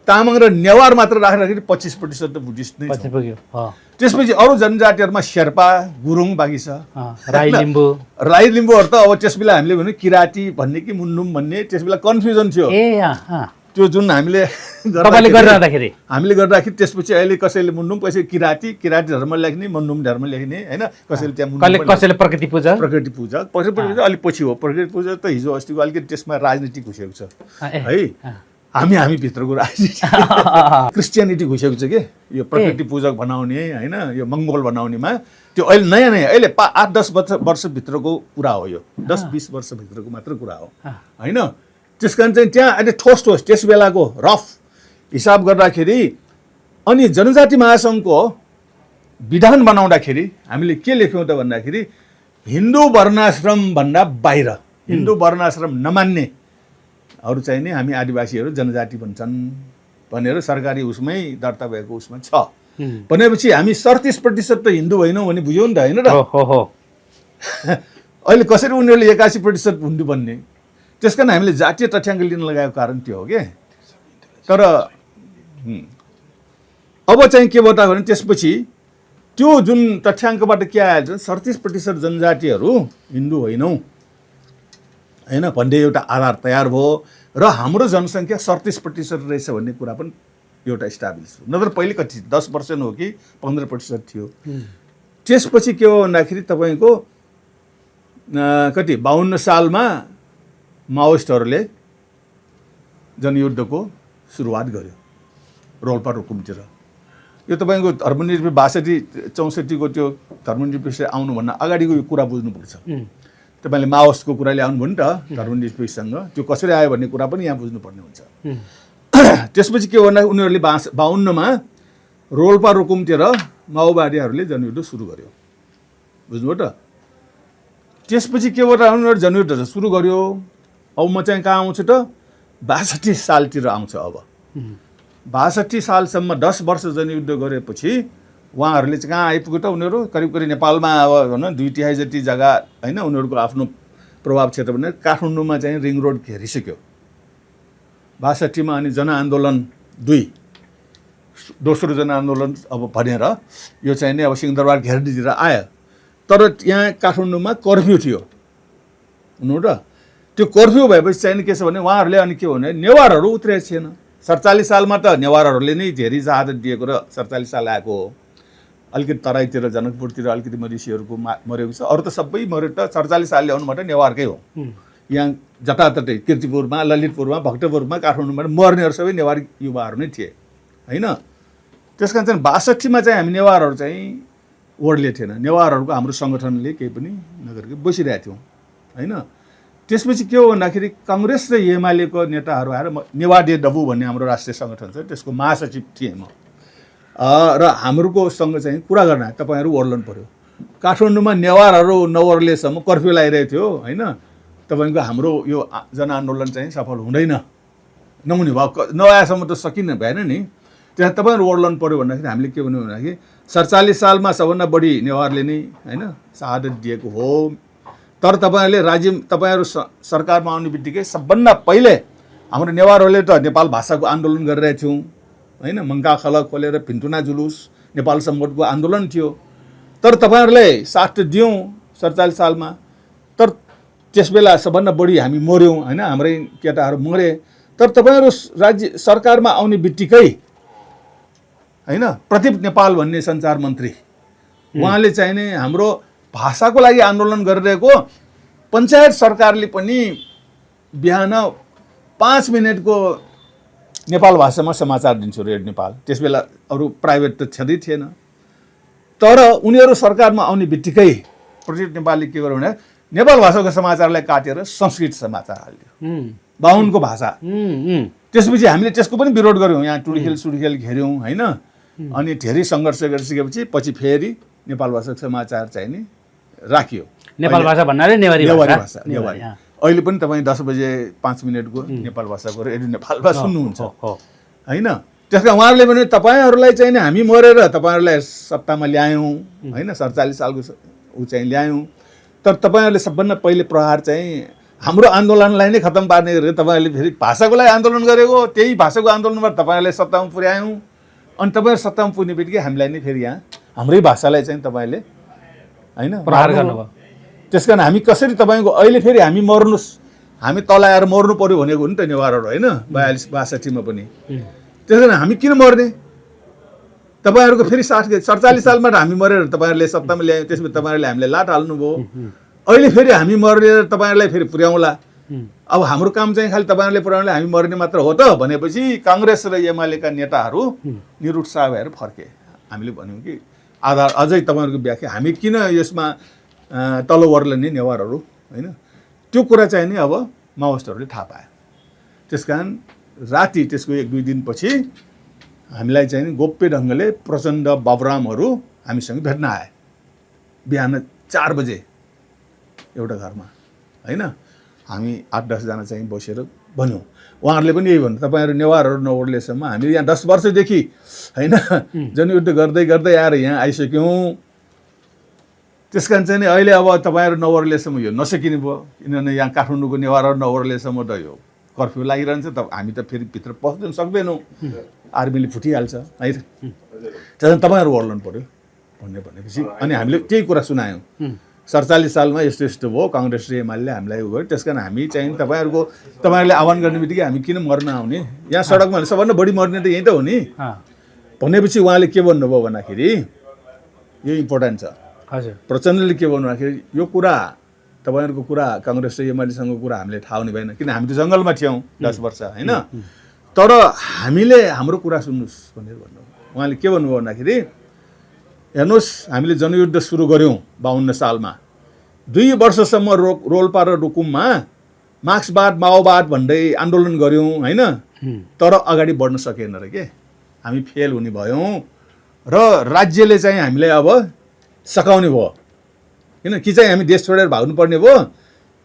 तामाङ र नेवार मात्र राख्दाखेरि 25% त बुद्धिस्ट नै छ। त्यसपछि अरू जनजातिहरूमा शेर्पा, गुरुङ बाँकी छ, राई लिम्बूहरू त अब त्यस बेला हामीले भन्यो किराँती भन्ने कि मुन्नुम भन्ने, त्यस बेला कन्फ्युजन थियो त्यो जुन हामीले गर्दाखेरि। त्यसपछि अहिले कसैले मुन्नुम, कसैले किराँती धर्म लेख्ने, मुन्नुम धर्म लेख्ने होइन, कसैले त्यहाँ कसैले प्रकृति पूजा अलिक पछि हो। प्रकृति पूजा त हिजो अस्तिको अलिकति त्यसमा राजनीति घुसेको छ है, हामी भित्रको राजनीति क्रिस्चियनिटी घुसेको छ कि यो प्रकृति पूजक बनाउने होइन, यो मङ्गोल बनाउनेमा। त्यो अहिले नयाँ अहिले 8-10 वर्षभित्रको कुरा हो, यो 10-20 वर्षभित्रको मात्र कुरा हो होइन। त्यस कारण चाहिँ त्यहाँ अहिले ठोस त्यस बेलाको रफ हिसाब गर्दाखेरि अनि जनजाति महासङ्घको विधान बनाउँदाखेरि हामीले के लेख्यौँ त भन्दाखेरि हिन्दू वर्णाश्रम भन्दा बाहिर, हिन्दू वर्णाश्रम नमान्ने अरू चाहिँ नि हामी आदिवासीहरू जनजाति भन्छन् भनेर सरकारी उसमै दर्ता भएको उसमा छ। भनेपछि हामी 37% त हिन्दू होइनौँ भने बुझ्यौँ नि त होइन र। अहिले कसरी उनीहरूले 81% हिन्दू बन्ने? त्यस कारण हामीले जातीय तथ्याङ्क लिन लगाएको कारण त्यो हो क्या। तर अब चाहिँ के बतायो भने त्यसपछि त्यो जुन तथ्याङ्कबाट के आयो 37% जनजातिहरू हिन्दू होइनौँ होइन भन्ने एउटा आधार तयार भयो र हाम्रो जनसङ्ख्या 37% रहेछ भन्ने कुरा पनि एउटा इस्टाब्लिस हो। नत्र पहिले कति 10% हो कि 15% थियो। त्यसपछि के हो भन्दाखेरि तपाईँको कति 52 सालमा माओइस्टहरूले जनयुद्धको सुरुवात गर्यो रोल्पा रुकुमतिर। यो तपाईँको धर्मनिरपेक्ष 62-64 को त्यो धर्मनिरपेक्ष आउनुभन्दा अगाडिको यो कुरा बुझ्नुपर्छ। तपाईँले माओवादको कुरा ल्याउनु भयो नि त धर्मनिरपेक्षसँग, त्यो कसरी आयो भन्ने कुरा पनि यहाँ बुझ्नुपर्ने हुन्छ। त्यसपछि के भन्दा उनीहरूले 52मा रोल्पा रुकुमतिर माओवादीहरूले जनयुद्ध सुरु गर्यो, बुझ्नुभयो त। त्यसपछि के गरेर उनीहरू जनयुद्ध सुरु गर्यो। अब म चाहिँ कहाँ आउँछु त 62 सालतिर आउँछु। अब 62 सालसम्म 10 वर्ष जनयुद्ध गरेपछि उहाँहरूले चाहिँ कहाँ आइपुग्यो त उनीहरू करिब नेपालमा अब भनौँ 2/3 जति जग्गा होइन उनीहरूको आफ्नो प्रभाव क्षेत्र भने काठमाडौँमा चाहिँ रिङ रोड घेरिसक्यो 62 मा। अनि जनआन्दोलन 2 दोस्रो जनआन्दोलन अब भनेर यो चाहिँ नि अब सिंहदरबार घेर्नेतिर आयो। तर यहाँ काठमाडौँमा कर्फ्यू थियो हुनु र। त्यो कर्फ्यू भएपछि चाहिँ के छ भने उहाँहरूले अनि के भने नेवारहरू उत्रेको थिएन। 47 सालमा त नेवारहरूले नै धेरै शहादत दिएको र 47 साल आएको हो। अलिकति तराईतिर जनकपुरतिर अलिकति मधेसीहरूको मरेको छ, अरू त सबै मऱ्यो। त 47 साल ल्याउनुबाट नेवारकै हो। यहाँ जताततै किर्तिपुरमा, ललितपुरमा, भक्तपुरमा, काठमाडौँमा मर्नेहरू सबै नेवारी युवाहरू नै थिए होइन। त्यस कारण चाहिँ 62 मा चाहिँ हामी नेवारहरू चाहिँ ओर्ले थिएन। नेवारहरूको हाम्रो सङ्गठनले केही पनि नगरेको बसिरहेको थियौँ होइन। त्यसपछि के हो भन्दाखेरि काङ्ग्रेस र एमालेको नेताहरू आएर नेवाडे डबु भन्ने हाम्रो राष्ट्रिय सङ्गठन छ त्यसको महासचिव थिएँ म। र हाम्रोसँग चाहिँ कुरा गर्न तपाईँहरू ओर्लनु पऱ्यो। काठमाडौँमा नेवारहरू नओर्लेसम्म कर्फ्यू लगाइरहेको थियो होइन। तपाईँको हाम्रो यो जनआन्दोलन चाहिँ सफल हुँदैन नहुने भयो, नआएसम्म त सकिन भएन नि। त्यहाँ तपाईँहरू ओर्लनु पऱ्यो भन्दाखेरि हामीले के भन्यो भन्दाखेरि 47 सालमा सबभन्दा बढी नेवारले नै होइन शहादत दिएको हो। तर तपाईँहरू सरकारमा आउने बित्तिकै सबभन्दा पहिले हाम्रो नेवारहरूले त नेपाल भाषाको आन्दोलन गरिरहेको थियौँ होइन। मङ्का खलक खोलेर भिन्तुना जुलुस नेपाल सम्बन्धको आन्दोलन थियो। तर तपाईँहरूलाई साथ त दियौँ 47 सालमा। तर त्यसबेला सबभन्दा बढी हामी मऱ्यौँ होइन, हाम्रै केटाहरू मरे। तर तपाईँहरू राज्य सरकारमा आउने बित्तिकै होइन प्रदीप नेपाल भन्ने सञ्चार मन्त्री उहाँले चाहिँ नि हाम्रो भाषाको लागि आन्दोलन गरिरहेको पञ्चायत सरकारले पनि बिहान 5 मिनटको नेपाल भाषामा समाचार दिन्छु रेडियो नेपाल। त्यसबेला अरू प्राइभेट त छँदै थिएन। तर उनीहरू सरकारमा आउने बित्तिकै प्रदीप नेपालले के गर्यो भने नेपाल भाषाको समाचारलाई काटेर संस्कृत समाचार हाल्यो, बाहुनको भाषा। त्यसपछि हामीले त्यसको पनि विरोध गऱ्यौँ, यहाँ टुडीखेल घेर्यौँ होइन। अनि धेरै सङ्घर्ष गरिसकेपछि पछि फेरि नेपाल भाषाको समाचार चाहिँ नि राखियो। नेपाल भाषा भन्नाले नेवारी भाषा। नेवारी अहिले पनि तपाईँ 10 बजे 5 मिनटको नेपाल भाषाको रेडियो नेपालमा सुन्नुहुन्छ होइन। त्यस कारण उहाँहरूले भने तपाईँहरूलाई चाहिँ हामी मरेर तपाईँहरूलाई सत्तामा ल्यायौँ होइन, 47 सालको ऊ चाहिँ ल्यायौँ। तर तपाईँहरूले सबभन्दा पहिले प्रहार चाहिँ हाम्रो आन्दोलनलाई नै खत्तम पार्ने गरेर तपाईँहरूले फेरि भाषाको लागि आन्दोलन गरेको, त्यही भाषाको आन्दोलनबाट तपाईँहरूले सत्तामा पुर्यायौँ। अनि तपाईँहरू सत्तामा पुग्ने बित्तिकै हामीलाई नै फेरि यहाँ हाम्रै भाषालाई चाहिँ तपाईँले होइन प्रहार गर्नुभयो। त्यस कारण हामी कसरी तपाईँको अहिले फेरि हामी मर्नुहोस्, हामी तल आएर मर्नु पऱ्यो भनेको हो नि त नेवारहरू होइन 42-62 मा पनि। त्यस कारण हामी किन मर्ने? तपाईँहरूको फेरि 47 सालमा हामी मरेर तपाईँहरूले सत्तामा ल्यायौँ, त्यसपछि तपाईँहरूले हामीलाई लाट हाल्नुभयो। अहिले फेरि हामी मरेर तपाईँहरूलाई फेरि पुर्याउँला। अब हाम्रो काम चाहिँ खालि तपाईँहरूले पुर्याउनले हामी मर्ने मात्र हो त भनेपछि काङ्ग्रेस र एमालेका नेताहरू निरुत्साह भएर फर्के। हामीले भन्यौँ कि आधार अझै तपाईँहरूको व्याख्या हामी किन यसमा तल ओर्लने नेवारहरू होइन, त्यो कुरा चाहिँ नि अब माओवादीहरूले थाहा पायो। त्यस कारण राति त्यसको 1-2 दिनपछि हामीलाई चाहिँ गोप्य ढङ्गले प्रचण्ड बाबुरामहरू हामीसँग भेट्न आए बिहान 4 बजे एउटा घरमा होइन। हामी 8-10 जना चाहिँ बसेर भन्यौँ, उहाँहरूले पनि यही भन्नु तपाईँहरू नेवारहरू नओर्लेसम्म हामी यहाँ 10 वर्षदेखि होइन जनयुद्ध गर्दै गर्दै आएर यहाँ आइसक्यौँ। त्यस कारण चाहिँ अहिले अब तपाईँहरू नओर्लेसम्म यो नसकिने भयो, किनभने यहाँ काठमाडौँको नेवारहरू नओर्लेसम्म त यो कर्फ्यू लागिरहन्छ, त हामी त फेरि भित्र पस्नु सक्दैनौँ, आर्मीले फुटिहाल्छ है। त्यसमा तपाईँहरू ओर्लनु पऱ्यो भनेपछि अनि हामीले त्यही कुरा सुनायौँ। 47 सालमा यस्तो यस्तो भयो, काङ्ग्रेस र एमाले हामीलाई उ गर्यो। त्यस कारण हामी चाहिँ तपाईँहरूले आह्वान गर्ने बित्तिकै हामी किन मर्न आउने, यहाँ सडकमा सबभन्दा बढी मर्ने त यहीँ त हो नि भनेपछि उहाँले के भन्नुभयो भन्दाखेरि यो इम्पोर्टेन्ट छ। हजुर, प्रचण्डले के भन्नु भन्दाखेरि यो कुरा तपाईँहरूको कुरा काङ्ग्रेस र एमालेसँगको कुरा हामीले थाहा हुने भएन, किन हामी त जङ्गलमा थियौँ 10 वर्ष होइन। तर हामीले हाम्रो कुरा सुन्नुहोस् भनेर भन्नुभयो। उहाँले के भन्नुभयो भन्दाखेरि हेर्नुहोस् हामीले जनयुद्ध सुरु गऱ्यौँ 52 सालमा, 2 वर्षसम्म रोल्पा र रुकुममा मार्क्सवाद माओवाद भन्दै आन्दोलन गऱ्यौँ होइन। तर अगाडि बढ्न सकेन र के हामी फेल हुने भयौँ र राज्यले चाहिँ हामीलाई अब सकाउने भयो होइन कि चाहिँ हामी देश छोडेर भाग्नुपर्ने भयो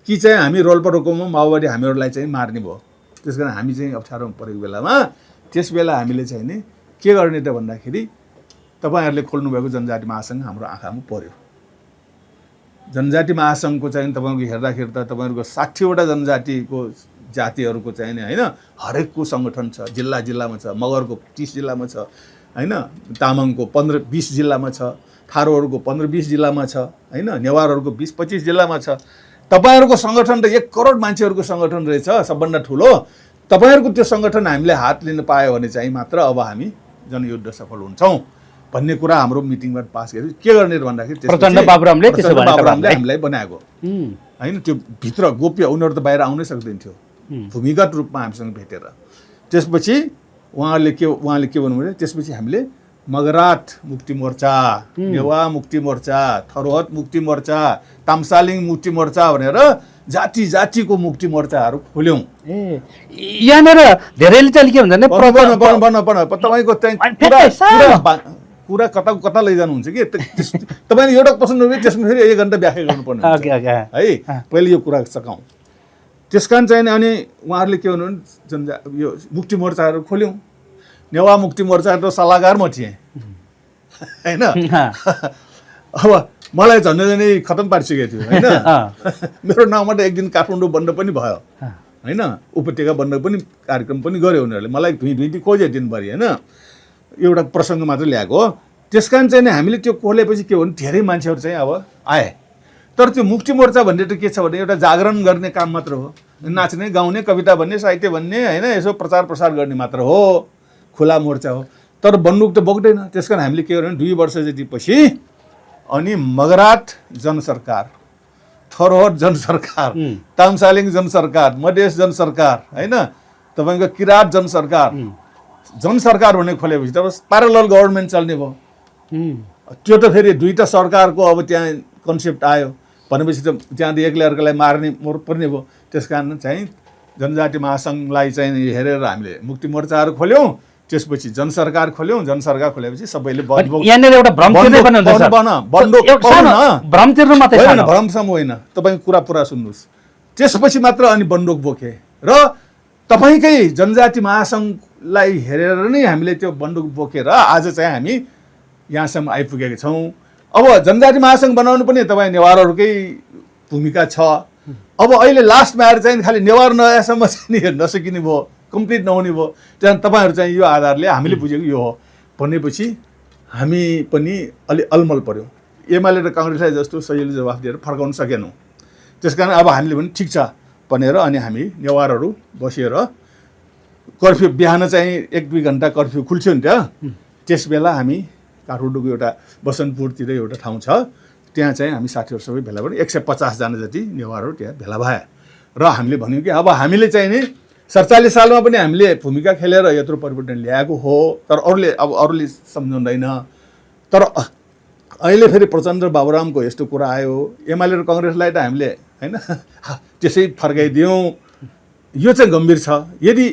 कि चाहिँ हामी रोल्पा रोकोमा माओवादी हामीहरूलाई चाहिँ मार्ने भयो। त्यस कारण हामी चाहिँ अप्ठ्यारोमा परेको बेलामा त्यस बेला हामीले चाहिँ नि के गर्ने त भन्दाखेरि तपाईँहरूले खोल्नुभएको जनजाति महासङ्घ हाम्रो आँखामा पर्यो। जनजाति महासङ्घको चाहिँ तपाईँको हेर्दाखेरि त तपाईँहरूको 60वटा जनजातिको जातिहरूको चाहिँ नि होइन हरेकको सङ्गठन छ, जिल्ला जिल्लामा छ, मगरको 30 जिल्लामा छ, होइन तामाङको 15-20 जिल्लामा छ, थारूहरूको 15-20 जिल्लामा छ, होइन नेवारहरूको 20-25 जिल्लामा छ। तपाईँहरूको सङ्गठन त 1 करोड मान्छेहरूको सङ्गठन रहेछ, सबभन्दा ठुलो। तपाईँहरूको त्यो सङ्गठन हामीले हात लिन पायो भने चाहिँ मात्र अब हामी जनयुद्ध सफल हुन्छौँ भन्ने कुरा हाम्रो मिटिङबाट पास गर्यो। के गर्ने भन्दाखेरि प्रचण्ड बाबुरामले हामीलाई बनाएको होइन, त्यो भित्र गोप्य उनीहरू त बाहिर आउनै सक्दैन थियो भूमिगत रूपमा हामीसँग भेटेर। त्यसपछि उहाँले के भन्नुभयो, त्यसपछि हामीले मगराट मुक्ति मोर्चा, नेवा मुक्ति मोर्चा, थरोहट मुक्ति मोर्चा, ताम्सालिङ मुक्ति मोर्चा भनेर जाति जातिको मुक्ति मोर्चाहरू खोल्यौँ। यहाँनिर धेरैले चाहिँ के भन्छ भने तपाईँको कुरा कता कता लैजानुहुन्छ कि तपाईँले एउटा प्रश्न गर्नु त्यसमा फेरि 1 घन्टा व्याख्या गर्नुपर्ने है। पहिले यो कुरा सकाउँ। त्यस कारण चाहिँ अनि उहाँहरूले के भन्नु यो मुक्ति मोर्चाहरू खोल्यौँ। नेवा मुक्ति मोर्चा त सल्लाहकार म थिएँ होइन। अब मलाई झन्डै झन्डै खतम पारिसकेको थियो होइन। मेरो नाउँबाट एक दिन काठमाडौँ बन्द पनि भयो होइन, उपत्यका बन्द पनि कार्यक्रम पनि गर्यो उनीहरूले, मलाई धुइँ खोज्यो दिनभरि होइन, एउटा प्रसङ्ग मात्र ल्याएको हो। त्यस कारण चाहिँ हामीले त्यो खोलेपछि के भन्नु धेरै मान्छेहरू चाहिँ अब आए। तर त्यो मुक्ति मोर्चा भन्ने त के छ भने एउटा जागरण गर्ने काम मात्र हो, नाच्ने गाउने कविता भन्ने साहित्य भन्ने होइन, यसो प्रचार प्रसार गर्ने मात्र हो, खुला मोर्चा हो। तर बन्दुक त बोक्दैन। त्यस कारण हामीले के गर्यौँ 2 वर्ष जति पछि अनि मगराट जनसरकार, थरोहट जनसरकार, ताम्सालिङ जनसरकार, मधेस जनसरकार होइन, तपाईँको किराँत जनसरकार भन्ने खोलेपछि त प्यारलल गभर्मेन्ट चल्ने भयो। त्यो त फेरि 2टा सरकारको अब त्यहाँ कन्सेप्ट आयो भनेपछि त त्यहाँ एकले अर्कालाई मार्ने पर्ने भयो। त्यस कारण चाहिँ जनजाति महासङ्घलाई चाहिँ हेरेर हामीले मुक्ति मोर्चाहरू खोल्यौँ। त्यसपछि जनसरकार खोल्यौँ। जनसरकार खोलेपछि सबैले भ्रमसम्म होइन, तपाईँको कुरा पुरा सुन्नुहोस्। त्यसपछि मात्र अनि बन्दुक बोके र तपाईँकै जनजाति महासङ्घलाई हेरेर नै हामीले त्यो बन्दुक बोकेर आज चाहिँ हामी यहाँसम्म आइपुगेका छौँ। अब जनजाति महासङ्घ बनाउनु पनि तपाईँ नेवारहरूकै भूमिका छ। अब अहिले लास्टमा आएर चाहिँ खालि नेवार नआएसम्म चाहिँ नसकिने भयो, कम्प्लिट नहुने भयो। त्यहाँदेखि तपाईँहरू चाहिँ यो आधारले हामीले बुझेको यो हो भनेपछि हामी पनि अलि अलमल पऱ्यौँ। एमाले र काङ्ग्रेसलाई जस्तो सजिलो जवाफ दिएर फर्काउन सकेनौँ। त्यस कारण अब हामीले पनि ठिक छ भनेर अनि हामी नेवारहरू बसेर कर्फ्यू बिहान चाहिँ 1-2 घन्टा कर्फ्यू खुल्थ्यो नि त। त्यस बेला हामी काठमाडौँको एउटा बसन्तपुरतिर एउटा ठाउँ छ, त्यहाँ चाहिँ हामी साथीहरू सबै भेला भयौँ। 150 जना जति नेवारहरू त्यहाँ भेला भए र हामीले भन्यौँ कि अब हामीले चाहिँ नि 47 सालमा पनि हामीले भूमिका खेलेर यत्रो परिवर्तन ल्याएको हो, तर अरूले सम्झाउँदैन। तर अहिले फेरि प्रचण्ड बाबुरामको यस्तो कुरा आयो, एमाले र काङ्ग्रेसलाई त हामीले होइन त्यसै फर्काइदियौँ। यो चाहिँ गम्भीर छ। यदि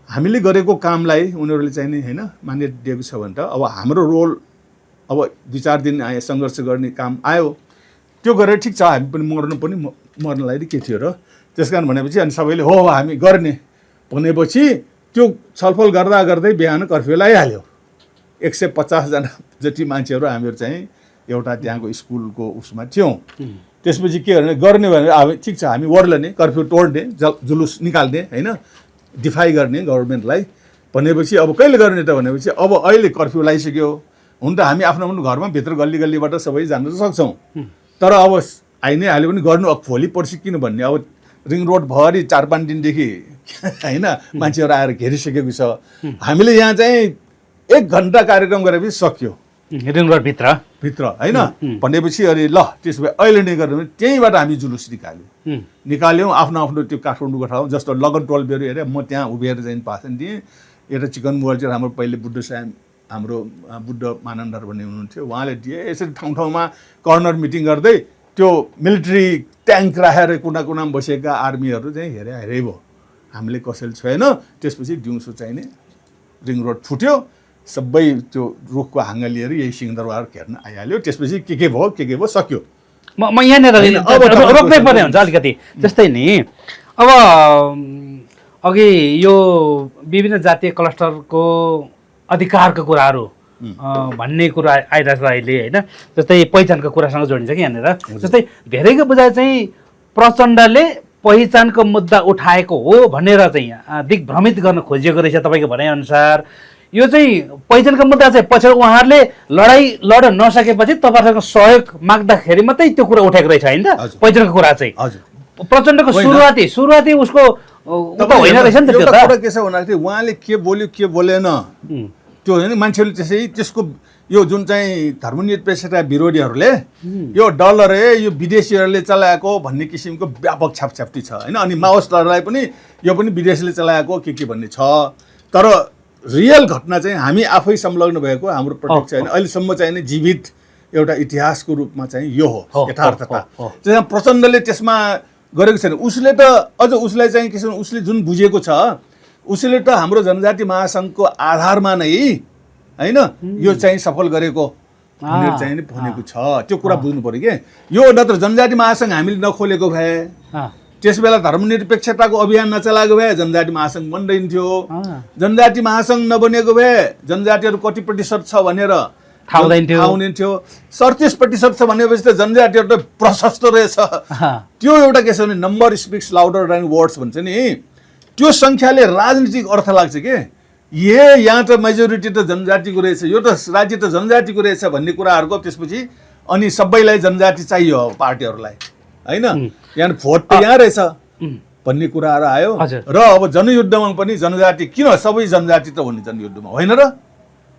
हामीले गरेको कामलाई उनीहरूले चाहिँ नि होइन मान्यता दिएको छ भने त अब हाम्रो रोल अब 2-4 दिन सङ्घर्ष गर्ने काम आयो, त्यो गरेर ठिक छ हामी पनि मर्नलाई के थियो र। त्यस कारण भनेपछि अनि सबैले हो हामी गर्ने भनेपछि त्यो छलफल गर्दा गर्दै बिहान कर्फ्यू लगाइहाल्यो। 150 जना जति मान्छेहरू हामीहरू चाहिँ एउटा त्यहाँको स्कुलको उसमा थियौँ। त्यसपछि के गर्ने भने अब ठिक छ हामी वर्लने कर्फ्यू तोड्ने, जुलुस निकाल्ने होइन, डिफाई गर्ने गभर्मेन्टलाई भनेपछि अब कहिले गर्ने त भनेपछि अब अहिले कर्फ्यू लगाइसक्यो। हुन त हामी आफ्नो घरमा भित्र गल्ली गल्लीबाट सबै जान सक्छौँ, तर अब आइ नै हाल्यो भने गर्नु अब भोलि पर्सि किन भन्ने। अब रिङ रोड भरि 4-5 दिनदेखि होइन मान्छेहरू आएर घेरिसकेको छ। हामीले यहाँ चाहिँ 1 घन्टा कार्यक्रम गरेपछि सक्यो रिङ रोड भित्र होइन भनेपछि अनि ल त्यसो भए अहिले नै गर्नु भने त्यहीँबाट हामी जुलुस निकाल्यौँ आफ्नो त्यो काठमाडौँको ठाउँ जस्तो लगन 12 एरिया। म त्यहाँ उभिएर चाहिँ भाषण दिएँ। एउटा चिकन मोबाइल हाम्रो पहिले बुद्ध साहब हाम्रो बुद्ध मानन्दर भन्ने हुनुहुन्थ्यो, उहाँले दिए। यसरी ठाउँ ठाउँमा कर्नर मिटिङ गर्दै त्यो मिलिट्री ट्याङ्क राखेर कुना कुनामा बसेका आर्मीहरू चाहिँ हेरे भयो, हामीले कसैले छैन। त्यसपछि दिउँसो चाहिँ नि रिङ रोड फुट्यो, सबै त्यो रुखको हाँगा लिएर यही सिंहदरबार घेर्न आइहाल्यो। त्यसपछि के भयो सक्यो। म यहाँनिर रोक्नै पर्ने हुन्छ अलिकति। जस्तै नि अब अघि यो विभिन्न जातीय क्लस्टरको अधिकारको कुराहरू भन्ने कुरा आइरहेको छ अहिले होइन। जस्तै पहिचानको कुरासँग जोडिन्छ कि यहाँनिर। जस्तै धेरैको बुझाइ चाहिँ प्रचण्डले पहिचानको मुद्दा उठाएको हो भनेर चाहिँ दिग्भ्रमित गर्न खोजिएको रहेछ तपाईँको भनाइअनुसार। यो चाहिँ पहिचानको मुद्दा चाहिँ पछाडि उहाँहरूले लडाइँ लड्न नसकेपछि तपाईँहरूको सहयोग माग्दाखेरि मात्रै त्यो कुरा उठेको रहेछ होइन त पहिचानको कुरा चाहिँ। प्रचण्डको सुरुवाती उसको होइन रहेछ नि त। त्यो कुरा के छ भन्दाखेरि उहाँले के बोल्यो के बोलेन त्यो होइन, मान्छेहरूले त्यसै त्यसको यो जुन चाहिँ धर्मनिरपेक्षता विरोधीहरूले यो डलर यो विदेशीहरूले चलाएको भन्ने किसिमको व्यापक छापछाप्ती छ होइन। अनि माओवादीहरूलाई पनि यो पनि विदेशले चलाएको के भन्ने छ। तर रियल घटना चाहिँ हामी आफै संलग्न भएको हाम्रो प्रत्यक्ष होइन, अहिलेसम्म चाहिँ नि जीवित एउटा इतिहासको रूपमा चाहिँ यो हो यथार्थता। त्यसमा प्रचण्डले त्यसमा गरेको छैन। उसले त अझ उसलाई चाहिँ के छ, उसले जुन बुझेको छ उसले त हाम्रो जनजाति महासङ्घको आधारमा नै होइन यो चाहिँ सफल गरेको भनेर चाहिँ नि भनेको छ। त्यो कुरा बुझ्नु पऱ्यो कि यो नत्र जनजाति महासङ्घ हामीले नखोलेको भए त्यस बेला धर्मनिरपेक्षताको अभियान नचलाएको भए जनजाति महासङ्घ बन्दैन थियो। जनजाति महासङ्घ नबनेको भए जनजातिहरू कति प्रतिशत छ भनेर थाहा हुँदैन थियो। 37% छ भनेपछि त जनजातिहरू त प्रशस्त रहेछ। त्यो एउटा के छ भने number speaks louder than words भन्छ नि, त्यो सङ्ख्याले राजनीतिक अर्थ लाग्छ के। यहाँ त मेजोरिटी त जनजातिको रहेछ, यो त राज्य त जनजातिको रहेछ भन्ने कुराहरूको त्यसपछि अनि सबैलाई जनजाति चाहियो पार्टीहरूलाई होइन। यहाँ भोट त यहाँ रहेछ भन्ने कुराहरू आयो। र अब जनयुद्धमा पनि जनजाति किन सबै जनजाति त हुने जनयुद्धमा होइन र।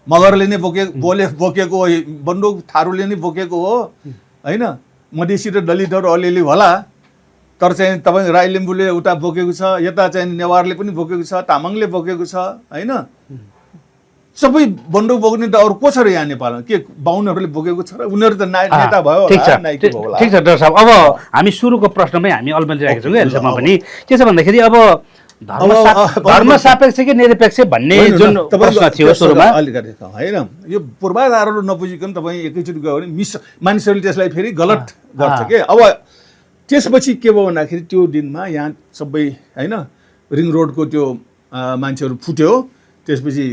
मगरले नै बोकेको हो, बन्दुक थारूले नै बोकेको हो होइन। मधेसी र दलितहरू अलिअलि होला, तर चाहिँ तपाईँ राई लिम्बूले उता बोकेको छ, यता चाहिँ नेवारले पनि बोकेको छ, तामाङले बोकेको छ होइन। सबै बन्दुक बोक्ने त अरू को छ र यहाँ नेपालमा? के बाहुनहरूले बोकेको छ र? उनीहरू त नेता भयो होला, नाइके भयो होला। ठिक छ डाक्टर साहब, अब हामी सुरुको प्रश्नमै हामी अल्मलिरहेको छौँ कि अहिलेसम्म पनि। के छ भन्दाखेरि अब धर्म सापेक्ष कि निरपेक्ष भन्ने जुन प्रश्न थियो सुरुमा अलिकति होइन, यो पूर्वाधारहरू नबुझिकन तपाईँ एकैचोटि गयो भने मानिसहरूले त्यसलाई फेरि गलत गर्छ के। अब त्यसपछि के भयो भन्दाखेरि त्यो दिनमा यहाँ सबै होइन रिङ रोडको त्यो मान्छेहरू फुट्यो, त्यसपछि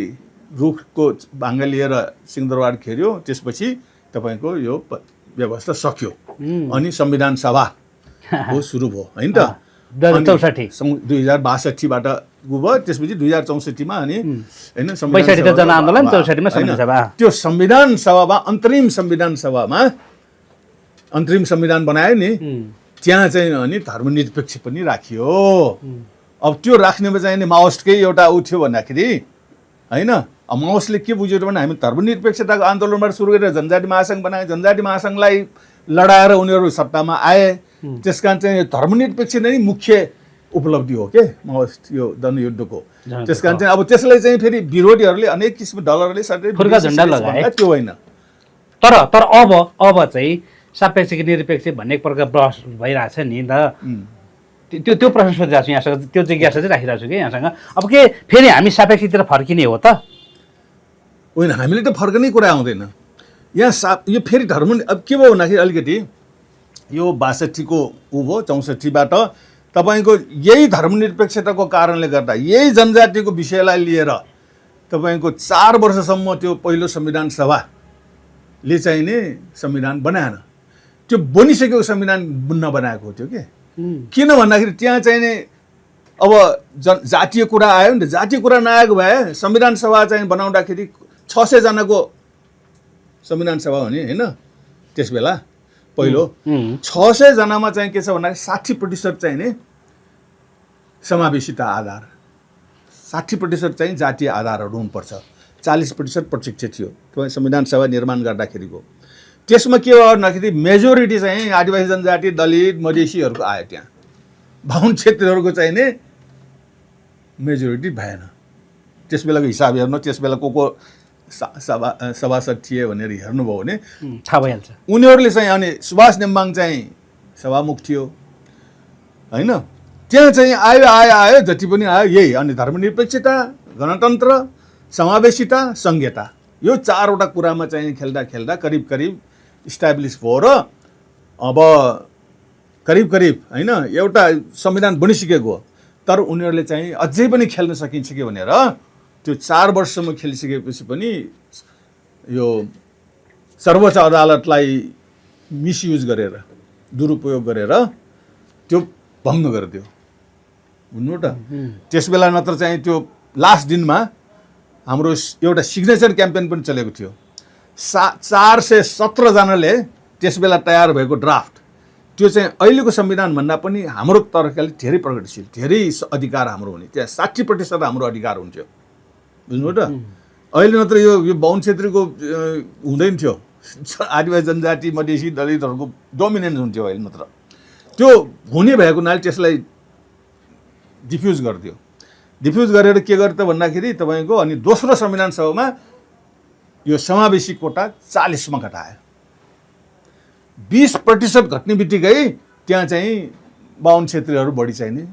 रुखको भाङ्गा लिएर सिंहदरबार खेर्यो, त्यसपछि तपाईँको यो व्यवस्था सक्यो अनि संविधान सभाको सुरु भयो होइन त। 2062बाट भयो, त्यसपछि 2064मा अनि होइन त्यो संविधान सभामा अन्तरिम संविधान बनायो नि, त्यहाँ चाहिँ अनि धर्मनिरपेक्ष पनि राखियो। अब त्यो राख्नेमा चाहिँ नि माओवादीकै एउटा उ थियो भन्दाखेरि होइन। अब माओवादीले के बुझ्यो भने हामी धर्मनिरपेक्षताको आन्दोलनबाट सुरु गरेर जनजाति महासङ्घ बनाए, जनजाति महासङ्घलाई लडाएर उनीहरू सत्तामा आए। त्यस कारण चाहिँ धर्मनिरपेक्ष नै मुख्य उपलब्धि हो के माओवादी यो जनयुद्धको। त्यस कारण चाहिँ अब त्यसलाई चाहिँ फेरि विरोधीहरूले अनेक किसिमको दलहरूले फुर्का झन्डा लगाए, त्यो होइन। तर अब चाहिँ सापेक्ष कि निरपेक्ष भन्ने एक प्रकार बहस भइरहेछ नि त। त्यो प्रश्न सोधिरहेको छु यहाँसँग, त्यो जिज्ञासा चाहिँ राखिरहेको छु कि यहाँसँग। अब के फेरि हामी सापेक्षतिर फर्किने हो त? होइन, हामीले त फर्कने कुरा आउँदैन यहाँ। यो फेरि धर्म अब के भयो भन्दाखेरि अलिकति यो 62को ऊ भयो, 64बाट तपाईँको यही धर्मनिरपेक्षताको कारणले गर्दा यही जनजातिको विषयलाई लिएर तपाईँको 4 वर्षसम्म त्यो पहिलो संविधान सभाले चाहिँ नि संविधान बनाएन। त्यो बनिसकेको संविधान नबनाएको थियो कि। किन भन्दाखेरि त्यहाँ चाहिँ नि अब जातीय कुरा आयो नि त। जातीय कुरा नआएको भए संविधान सभा चाहिँ बनाउँदाखेरि 600 जनाको संविधान सभा हो नि होइन। त्यस बेला पहिलो 600 जनामा चाहिँ के छ भन्दाखेरि 60% चाहिँ नि समावेशिता आधार, 60% चाहिँ जातीय आधारहरू हुनुपर्छ, 40% प्रत्यक्ष थियो तपाईँ संविधान सभा निर्माण गर्दाखेरिको। त्यसमा के भयो भन्दाखेरि मेजोरिटी चाहिँ आदिवासी जनजाति, दलित, मधेसीहरूको आयो। त्यहाँ बाहुन क्षेत्रहरूको चाहिँ नि मेजोरिटी भएन। त्यस बेलाको हिसाब हेर्नु, त्यस बेला को सभासद थिए भनेर हेर्नुभयो भने थाहा भइहाल्छ। उनीहरूले चाहिँ अनि सुभाष नेम्बाङ चाहिँ सभामुख थियो होइन। त्यहाँ चाहिँ आयो जति पनि आयो यही। अनि धर्मनिरपेक्षता, गणतन्त्र, समावेशिता, सङ्घीयता, यो 4वटा कुरामा चाहिँ खेल्दा करिब इस्टाब्लिस भयो र अब करिब होइन एउटा संविधान बनिसकेको हो, तर उनीहरूले चाहिँ अझै पनि खेल्न सकिन्छ कि भनेर त्यो 4 वर्षसम्म खेलिसकेपछि पनि यो सर्वोच्च अदालतलाई मिसयुज गरेर, दुरुपयोग गरेर त्यो भङ्ग गरिदियो। बुझ्नु त, त्यस बेला नत्र चाहिँ त्यो लास्ट दिनमा हाम्रो एउटा सिग्नेचर क्याम्पेन पनि चलेको थियो। 417 जनाले त्यस बेला तयार भएको ड्राफ्ट, त्यो चाहिँ अहिलेको संविधानभन्दा पनि हाम्रो तरिकाले धेरै प्रगतिशील, धेरै अधिकार हाम्रो हुने, त्यहाँ 60% हाम्रो अधिकार हुन्थ्यो। बुझ्नु त, अहिले नत्र यो बाहुन क्षेत्रीको हुँदैन थियो, आदिवासी जनजाति मधेसी दलितहरूको डोमिनेन्स हुन्थ्यो अहिले मात्र। त्यो हुने भएको हुनाले त्यसलाई डिफ्युज गरिदियो। डिफ्युज गरेर के गर्यो त भन्दाखेरि तपाईँको अनि दोस्रो संविधान सभामा यो समावेशी कोटा 40 मा घटायो। 20% घट्ने बित्तिकै त्यहाँ चाहिँ बाहुन क्षेत्रीहरू बढी चाहिने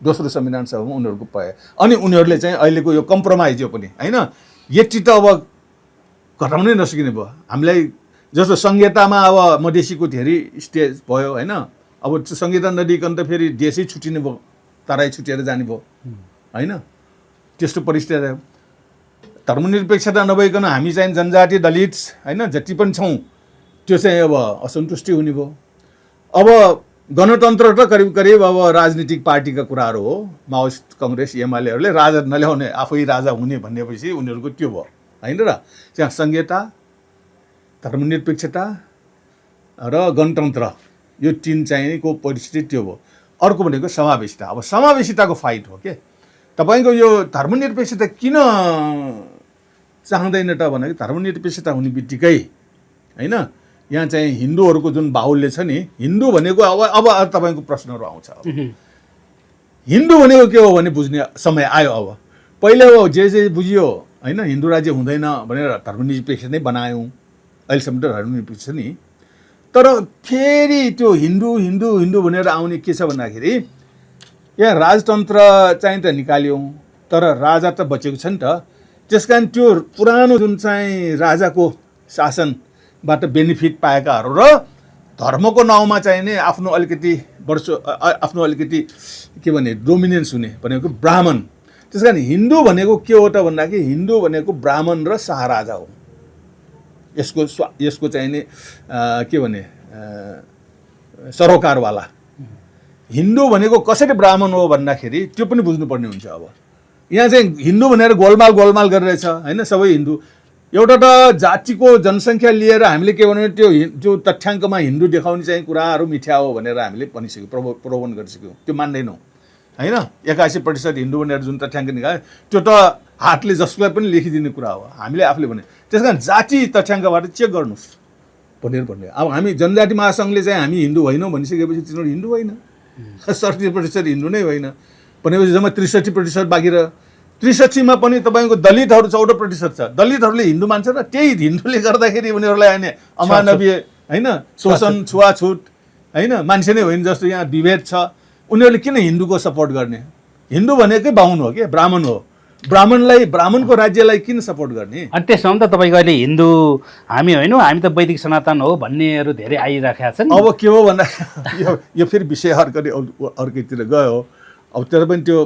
दोस्रो संविधान सभामा उनीहरूको पाए। अनि उनीहरूले चाहिँ अहिलेको यो कम्प्रोमाइज यो पनि होइन, यति त अब घटाउनै नसकिने भयो। हामीलाई जस्तो संहितामा अब मधेसीको धेरै स्टेज भयो होइन, अब संहिता नदिकन त फेरि देशै छुटिने भयो, तराई छुटेर जाने भयो होइन, त्यस्तो परिस्थिति आयो। धर्मनिरपेक्षता नभइकन हामी चाहिँ जनजाति दलित होइन जति पनि छौँ त्यो चाहिँ अब असन्तुष्टि हुने भयो। अब गणतन्त्र त करिब अब राजनीतिक पार्टीका कुराहरू हो। माओवादी कङ्ग्रेस एमालेहरूले राजा नल्याउने आफै राजा हुने भनेपछि उनीहरूको त्यो भयो होइन र। त्यहाँ संहिता, धर्मनिरपेक्षता र गणतन्त्र यो 3 चाहिँ को परिस्थिति त्यो भयो। अर्को भनेको समावेशिता। अब समावेशिताको फाइट हो के तपाईँको यो धर्मनिरपेक्षता किन चाहँदैन त भनेको धर्मनिरपेक्षता हुने बित्तिकै होइन यहाँ चाहिँ हिन्दूहरूको जुन बाहुल्य छ नि, हिन्दू भनेको अब तपाईँको प्रश्नहरू आउँछ। हिन्दू भनेको के हो भने बुझ्ने समय आयो। अब पहिले हो जे बुझियो होइन हिन्दू राज्य हुँदैन भनेर धर्मनिरपेक्ष नै बनायौँ, अहिलेसम्म त धर्मनिरपेक्ष नि। तर फेरि त्यो हिन्दू भनेर आउने के छ भन्दाखेरि यहाँ राजतन्त्र चाहिँ त निकाल्यौँ तर राजा त बचेको छ नि त। त्यस कारण त्यो पुरानो जुन चाहिँ राजाको शासनबाट बेनिफिट पाएकाहरू र धर्मको नाउँमा चाहिँ नि आफ्नो अलिकति के भने डोमिनेन्स हुने भनेको ब्राह्मण। त्यस कारण हिन्दू भनेको के हो त भन्दाखेरि हिन्दू भनेको ब्राह्मण र शाहराजा हो। यसको चाहिँ नि के भने सरोकारवाला। हिन्दू भनेको कसरी ब्राह्मण हो भन्दाखेरि त्यो पनि बुझ्नुपर्ने हुन्छ। अब यहाँ चाहिँ हिन्दू भनेर गोलमाल गरिरहेछ होइन सबै हिन्दू। एउटा त जातिको जनसङ्ख्या लिएर हामीले के भन्यो त्यो तथ्याङ्कमा हिन्दू देखाउने चाहिँ कुराहरू मिथ्या हो भनेर हामीले भनिसक्यौँ, प्रलोभन गरिसक्यौँ। त्यो मान्दैनौँ होइन। 81% हिन्दू भनेर जुन तथ्याङ्क निकाल्यो त्यो त हातले जसलाई पनि लेखिदिने कुरा हो, हामीले आफूले भने। त्यस कारण जाति तथ्याङ्कबाट चेक गर्नुहोस् भनेर भन्यो। अब हामी जनजाति महासङ्घले चाहिँ हामी हिन्दू होइनौँ भनिसकेपछि तिनीहरू हिन्दू होइन, 60% हिन्दू नै होइन भनेपछि जम्मा 63% बाँकी रह्यो। 63 मा पनि तपाईँको दलितहरू 14% छ। दलितहरूले हिन्दू मान्छ र त्यही हिन्दूले गर्दाखेरि उनीहरूलाई होइन अमानवीय होइन शोषण छुवाछुत होइन मान्छे नै होइन जस्तो यहाँ विभेद छ। उनीहरूले किन हिन्दूको सपोर्ट गर्ने? हिन्दू भनेकै बाहुन हो कि ब्राह्मण हो। ब्राह्मणको राज्यलाई किन सपोर्ट गर्ने? अनि त्यसमा त तपाईँको अहिले हिन्दू हामी होइनौँ, हामी त वैदिक सनातन हो भन्नेहरू धेरै आइराखेका छन्। अब के हो भन्दा यो फेरि विषय अर्कैतिर गयो। अब तर पनि त्यो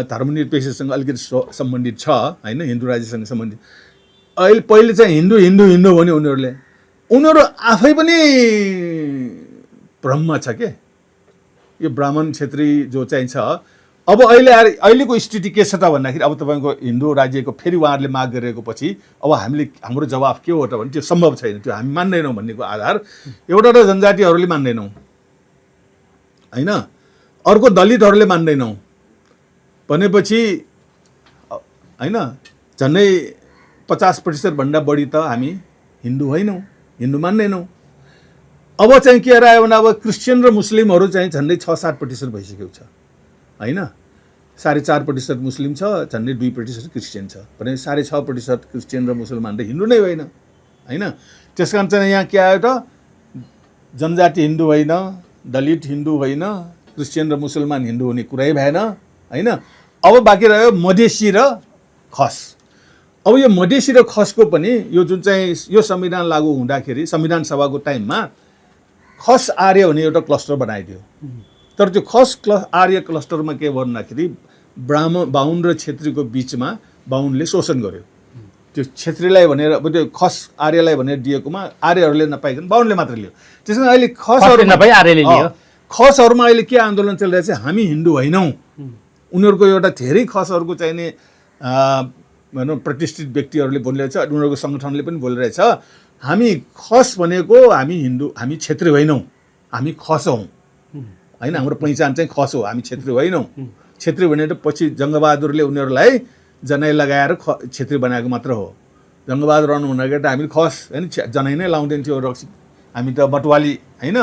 धर्मनिरपेक्षसँग अलिकति सम्बन्धित छ होइन, हिन्दू राज्यसँग सम्बन्धित। अहिले पहिले चाहिँ हिन्दू भन्यो उनीहरू आफै पनि ब्रह्म छ के यो ब्राह्मण क्षेत्री जो चाहिँ छ। अब अहिलेको स्थिति के छ त भन्दाखेरि अब तपाईँको हिन्दू राज्यको फेरि उहाँहरूले माग गरिरहेको पछि अब हाम्रो जवाफ के हो त भने त्यो सम्भव छैन, त्यो हामी मान्दैनौँ भन्नेको आधार एउटा त जनजातिहरूले मान्दैनौँ होइन, अर्को दलितहरूले मान्दैनौँ भनेपछि होइन झन्डै 50% भन्दा बढी त हामी हिन्दू होइनौँ, हिन्दू मान्दैनौँ। अब चाहिँ के आयो भने अब क्रिस्चियन र मुस्लिमहरू चाहिँ झन्डै 6-7% भइसकेको छ होइन। 4.5% मुस्लिम छ, झन्डै 2% क्रिस्चियन छ भने 6.5% क्रिस्चियन र मुसलमान त हिन्दू नै होइन होइन। त्यस कारण चाहिँ यहाँ के आयो त जनजाति हिन्दू होइन, दलित हिन्दू होइन, क्रिस्चियन र मुसलमान हिन्दू हुने कुरै भएन होइन। अब बाँकी रह्यो मधेसी र खस। अब यो मधेसी र खसको पनि यो जुन चाहिँ यो संविधान लागू हुँदाखेरि संविधान सभाको टाइममा खस आर्य भन्ने एउटा क्लस्टर बनाइदियो। तर त्यो आर्य क्लस्टरमा के भन्दाखेरि बाहुन र छेत्रीको बिचमा बाहुनले शोषण गर्यो। त्यो छेत्रीलाई भनेर त्यो खस आर्यलाई भनेर दिएकोमा आर्यहरूले नपाइकन बाहुनले मात्र लियो। त्यसमा अहिले खसहरूमा अहिले के आन्दोलन चलिरहेछ, हामी हिन्दू होइनौँ। उनीहरूको एउटा धेरै खसहरूको चाहिने भनौँ प्रतिष्ठित व्यक्तिहरूले बोलिरहेछ, उनीहरूको सङ्गठनले पनि बोलिरहेछ, हामी खस भनेको हामी छेत्री होइनौँ, हामी खस हौँ होइन, हाम्रो पहिचान चाहिँ खस हो, हामी छेत्री होइनौँ। छेत्री भनेर पछि जङ्गबहादुरले उनीहरूलाई जनै लगाएर छेत्री बनाएको मात्र हो। जङ्गबहादुर रहनु भन्दाखेरि त हामी खस होइन, जनै नै लाउँदैन थियो, रक्सी हामी त बटुवाली होइन।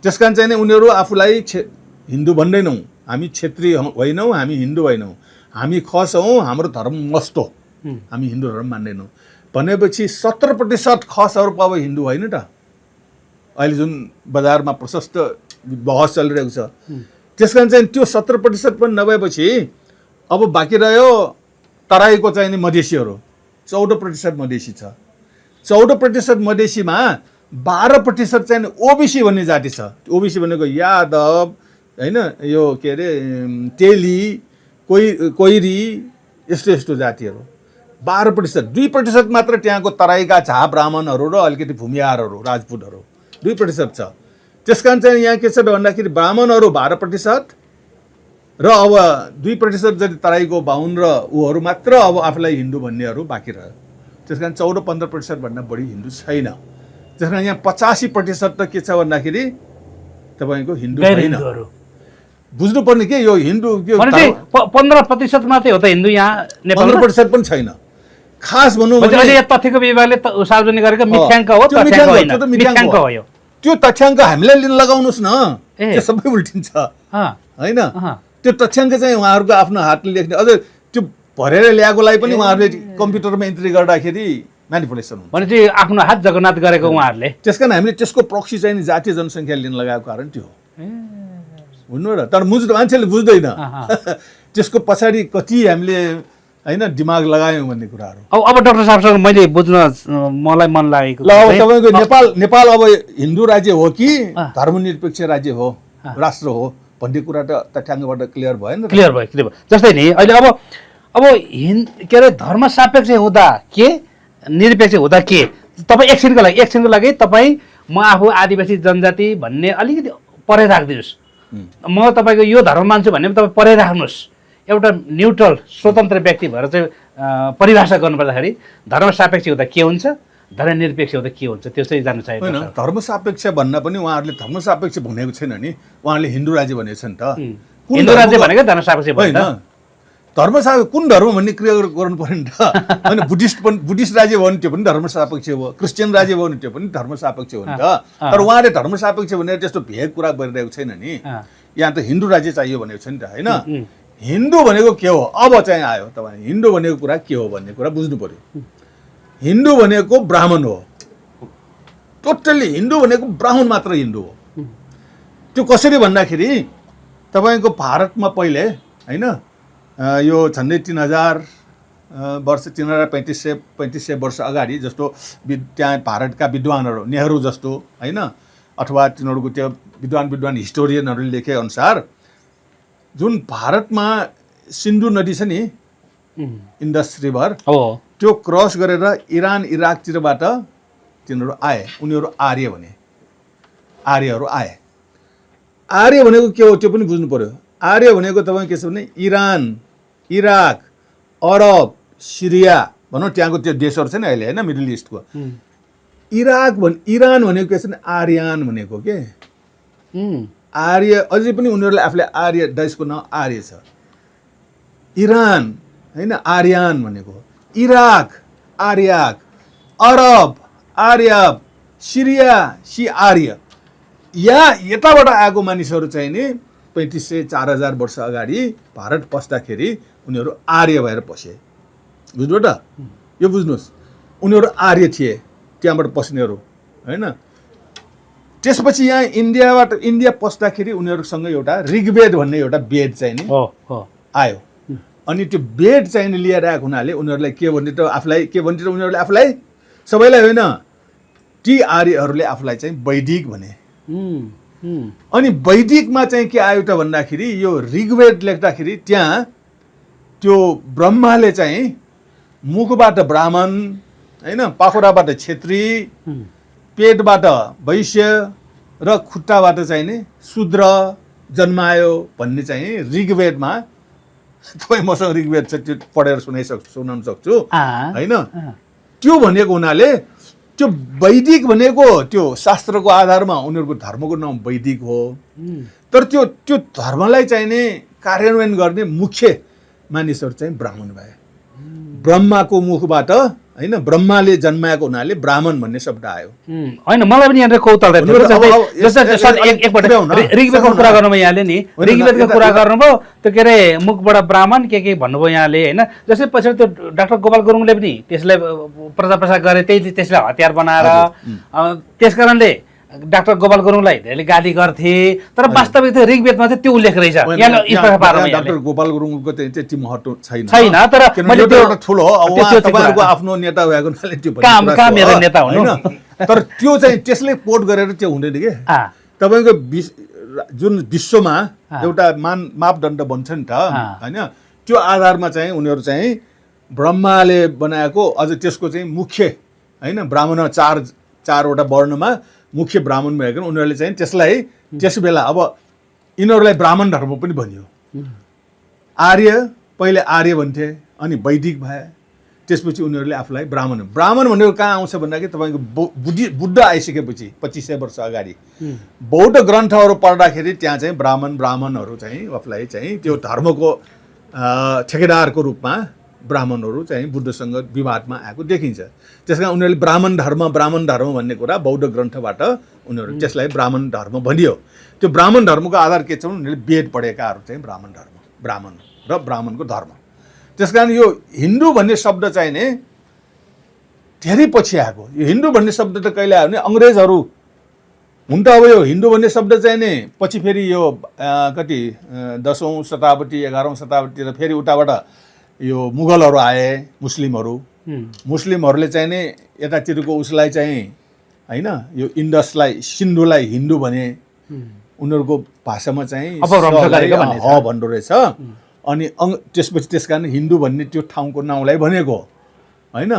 त्यस कारण चाहिँ उनीहरू आफूलाई हिन्दू भन्दैनौँ, हामी छेत्री होइनौँ, हामी हिन्दू होइनौँ, हामी खस हौँ, हाम्रो धर्म मस्त हो, हामी हिन्दू धर्म मान्दैनौँ भनेपछि 70% खसहरू अब हिन्दू होइन त। अहिले जुन बजारमा प्रशस्त बहस चलिरहेको छ, त्यस कारण चाहिँ त्यो 70% पनि नभएपछि अब बाँकी रह्यो तराईको चाहिँ मधेसीहरू 14% मधेसी छ। 14% मधेसीमा 12% चाहिँ ओबिसी भन्ने जाति छ। ओबिसी भनेको यादव होइन, यो के अरे तेली, कोइरी, यस्तो जातिहरू 12%। 2% मात्र त्यहाँको तराईका झा ब्राह्मणहरू र अलिकति भूमिहारहरू राजपुतहरू 2% छ। त्यस कारण चाहिँ यहाँ के छ भन्दाखेरि ब्राह्मणहरू 12% र अब 2% जति तराईको बाहुन र ऊहरू मात्र अब आफूलाई हिन्दू भन्नेहरू बाँकी रह्यो। त्यस कारण 14-15% भन्दा बढी हिन्दू छैन। त्यस कारण यहाँ 85% त के छ भन्दाखेरि तपाईँको हिन्दू छैन। बुझ्नुपर्ने के यो हिन्दू 15% मात्रै हो त हिन्दू यहाँ नेपालमा, 15% पनि छैन। खास भनौँ भने तथ्यको विभागले सार्वजनिक गरेको मिथ्याङ्क हो, मिथ्याङ्क हो यो। त्यो तथ्याङ्क हामीलाई लिन लगाउनुहोस् न, त्यो सबै उल्टिन्छ होइन। त्यो तथ्याङ्क चाहिँ उहाँहरूको आफ्नो हातले लेख्ने, अझ त्यो भरेर ल्याएकोलाई पनि उहाँहरूले कम्प्युटरमा इन्ट्री गर्दाखेरि म्यानिपुलेसन हुन्छ भने चाहिँ आफ्नो हात जगन्नाथ गरेको उहाँहरूले। त्यस कारण हामीले त्यसको प्रक्सी चाहिँ जातीय जनसङ्ख्या लिन लगाएको कारण त्यो हो, बुझ्नु र। तर मान्छेले बुझ्दैन त्यसको पछाडि कति हामीले होइन दिमाग लगायौँ भन्ने कुराहरू। अब डाक्टर साहबसँग मैले बुझ्न मलाई मन लागेको ल, अब तपाईँको नेपाल अब हिन्दू राज्य हो कि धर्मनिरपेक्ष राज्य हो, राष्ट्र हो भन्ने कुरा त तथ्याङ्कबाट क्लियर भयो। जस्तै नि अहिले अब के अरे धर्म सापेक्ष हुँदा के निरपेक्ष हुँदा के, तपाईँ एकछिनको लागि तपाईँ म आफू आदिवासी जनजाति भन्ने अलिकति परै राखिदिनुहोस्, म तपाईँको यो धर्म मान्छु भन्ने तपाईँ परै राख्नुहोस्। एउटा न्युट्रल स्वतन्त्र व्यक्ति भएर चाहिँ परिभाषा गर्नुपर्दाखेरि धर्म सापेक्ष हुँदा के हुन्छ, धर्म निरपेक्ष हुँदा के हुन्छ, त्यो चाहिँ जान्न चाहेको होइन। धर्म सापेक्ष भन्न पनि उहाँहरूले धर्म सापेक्ष भनेको छैन नि, उहाँहरूले हिन्दू राज्य भनेको छ नि त। हिन्दू राज्य भनेको धर्म सापेक्ष होइन, धर्म सापेक्ष कुन धर्म भन्ने क्रिया गर्नु पर्यो नि त होइन। बुद्धिस्ट राज्य भयो भने त्यो पनि धर्म सापेक्ष हो, क्रिस्चियन राज्य भयो भने त्यो पनि धर्म सापेक्ष हो नि त। तर उहाँले धर्म सापेक्ष भनेर त्यस्तो भेग कुरा गरिरहेको छैन नि। यहाँ त हिन्दू राज्य चाहियो भनेको छ नि त होइन। हिन्दू भनेको के हो अब चाहिँ आयो तपाईँ, हिन्दू भनेको कुरा के हो भन्ने कुरा बुझ्नु पर्यो। हिन्दू भनेको ब्राह्मण हो, टोटल्ली हिन्दू भनेको ब्राह्मण मात्र हिन्दू हो। त्यो कसरी भन्दाखेरि तपाईँको भारतमा पहिले होइन यो झन्डै 3000 वर्ष 3500 वर्ष अगाडि जस्तो त्यहाँ भारतका विद्वानहरू नेहरू जस्तो होइन, अथवा तिनीहरूको त्यो विद्वान हिस्टोरियनहरूले लेखे अनुसार जुन भारतमा सिन्धु नदी छ नि, इन्डस रिभर, त्यो क्रस गरेर इरान इराकतिरबाट तिनीहरू आए, उनीहरू आर्य भने, आर्यहरू आए। आर्य भनेको के हो त्यो पनि बुझ्नु पर्यो। आर्य भनेको तपाईँ के छ भने इरान, इराक, अरब, सिरिया भनौँ त्यहाँको त्यो देशहरू छ नि अहिले होइन मिडल इस्टको। इरान भनेको के छ भने आर्यन भनेको के आर्य, अझै पनि उनीहरूले आफूले आर्य, देशको नाम आर्य छ। इरान होइन आर्यन भनेको, इराक आर्यक, अरब आर्यब, सिरिया आर्य। यहाँ यताबाट आएको मानिसहरू चाहिँ नि 3500-4000 वर्ष अगाडि भारत पस्दाखेरि उनीहरू आर्य भएर पसे, बुझ्नु त। यो बुझ्नुहोस्, उनीहरू आर्य थिए त्यहाँबाट पस्नेहरू होइन। त्यसपछि यहाँ इन्डिया पस्दाखेरि उनीहरूसँग एउटा ऋग्वेद भन्ने एउटा वेद चाहिँ नि आयो। अनि त्यो वेद चाहिँ लिएर आएको हुनाले उनीहरूलाई के भन्ने त आफूलाई के भन्ने त उनीहरूले आफूलाई सबैलाई होइन ती आर्यहरूले आफूलाई चाहिँ वैदिक भने अनि वैदिकमा चाहिँ के आयो त भन्दाखेरि यो ऋग्वेद लेख्दाखेरि त्यहाँ त्यो ब्रह्माले चाहिँ मुखबाट ब्राह्मण होइन, पाखुराबाट क्षेत्री, पेटबाट वैश्य र खुट्टाबाट चाहिँ नि शूद्र जन्मायो भन्ने चाहिँ ऋग्वेदमा, तपाईँ मसँग ऋग्वेद छ त्यो पढेर सुनाउन सक्छु होइन। त्यो भनेको हुनाले त्यो वैदिक भनेको त्यो शास्त्रको आधारमा उनीहरूको धर्मको नाम वैदिक हो। तर त्यो त्यो धर्मलाई चाहिँ नि कार्यान्वयन गर्ने मुख्य मानिसहरू चाहिँ ब्राह्मण भए। ब्रह्माको मुखबाट होइन, ब्रह्माले जन्माएको हुनाले ब्राह्मण भन्ने शब्द आयो। होइन, मलाई पनि यहाँनिर कौतूहल ऋग्वेदको कुरा गर्नुभयो यहाँले नि, ऋग्वेदको कुरा गर्नुभयो त्यो के अरे मुखबाट ब्राह्मण के भन्नुभयो यहाँले होइन। जस्तै पछाडि त्यो डाक्टर गोपाल गुरुङले पनि त्यसलाई प्रचार प्रसार गरे, त्यसलाई हतियार बनाएर, त्यस कारणले डाक्टर गोपाल गुरुङलाई धेरैले गाली गर्थे। तर वास्तविक त्यो ऋग्वेदमा चाहिँ त्यो उल्लेख रहेछ। डाक्टर गोपाल गुरुङको त्यति महत्त्व छैन, तर मैले त्यो ठुलो तपाईँहरूको आफ्नो नेता भएको हुनाले त्यो काम मेरो नेता हुनु। तर त्यो चाहिँ त्यसले कोट गरेर त्यो हुँदैन के। तपाईँको जुन विश्वमा एउटा मापदण्ड बन्छ नि त होइन, त्यो आधारमा चाहिँ उनीहरू चाहिँ ब्रह्माले बनाएको अझ त्यसको चाहिँ मुख्य होइन ब्राह्मण चारवटा वर्णमा मुख्य ब्राह्मण भएको उनीहरूले चाहिँ त्यसलाई त्यस बेला अब यिनीहरूलाई ब्राह्मण धर्म पनि भनियो। आर्य पहिले आर्य भन्थे, अनि वैदिक भए, त्यसपछि उनीहरूले आफूलाई ब्राह्मण भनेको कहाँ आउँछ भन्दाखेरि तपाईँको बुद्ध आइसकेपछि 2500 वर्ष अगाडि बौद्ध ग्रन्थहरू पढ्दाखेरि त्यहाँ चाहिँ ब्राह्मणहरू चाहिँ आफूलाई चाहिँ त्यो धर्मको ठेकेदारको रूपमा ब्राह्मणहरू चाहिँ बुद्धसँग विवादमा आएको देखिन्छ। त्यस कारण उनीहरूले ब्राह्मण धर्म भन्ने कुरा बौद्ध ग्रन्थबाट उनीहरू त्यसलाई ब्राह्मण धर्म भनियो। त्यो ब्राह्मण धर्मको आधार के छ भने उनीहरूले वेद पढेकाहरू चाहिँ ब्राह्मण र ब्राह्मणको धर्म। त्यस कारण यो हिन्दू भन्ने शब्द चाहिँ नि धेरै पछि आएको। यो हिन्दू भन्ने शब्द त कहिले आयो भने अङ्ग्रेजहरू हुन त अब यो हिन्दू भन्ने शब्द चाहिँ नि पछि फेरि यो कति 10औं शताब्दी 11औं शताब्दीतिर फेरि उताबाट यो मुगलहरू आए, मुस्लिमहरूले चाहिँ नि यतातिरको उसलाई चाहिँ होइन यो इन्डसलाई सिन्धुलाई हिन्दू भने उनीहरूको भाषामा चाहिँ भन्दो रहेछ। अनि त्यसपछि त्यस कारण हिन्दू भन्ने त्यो ठाउँको नाउँलाई भनेको होइन।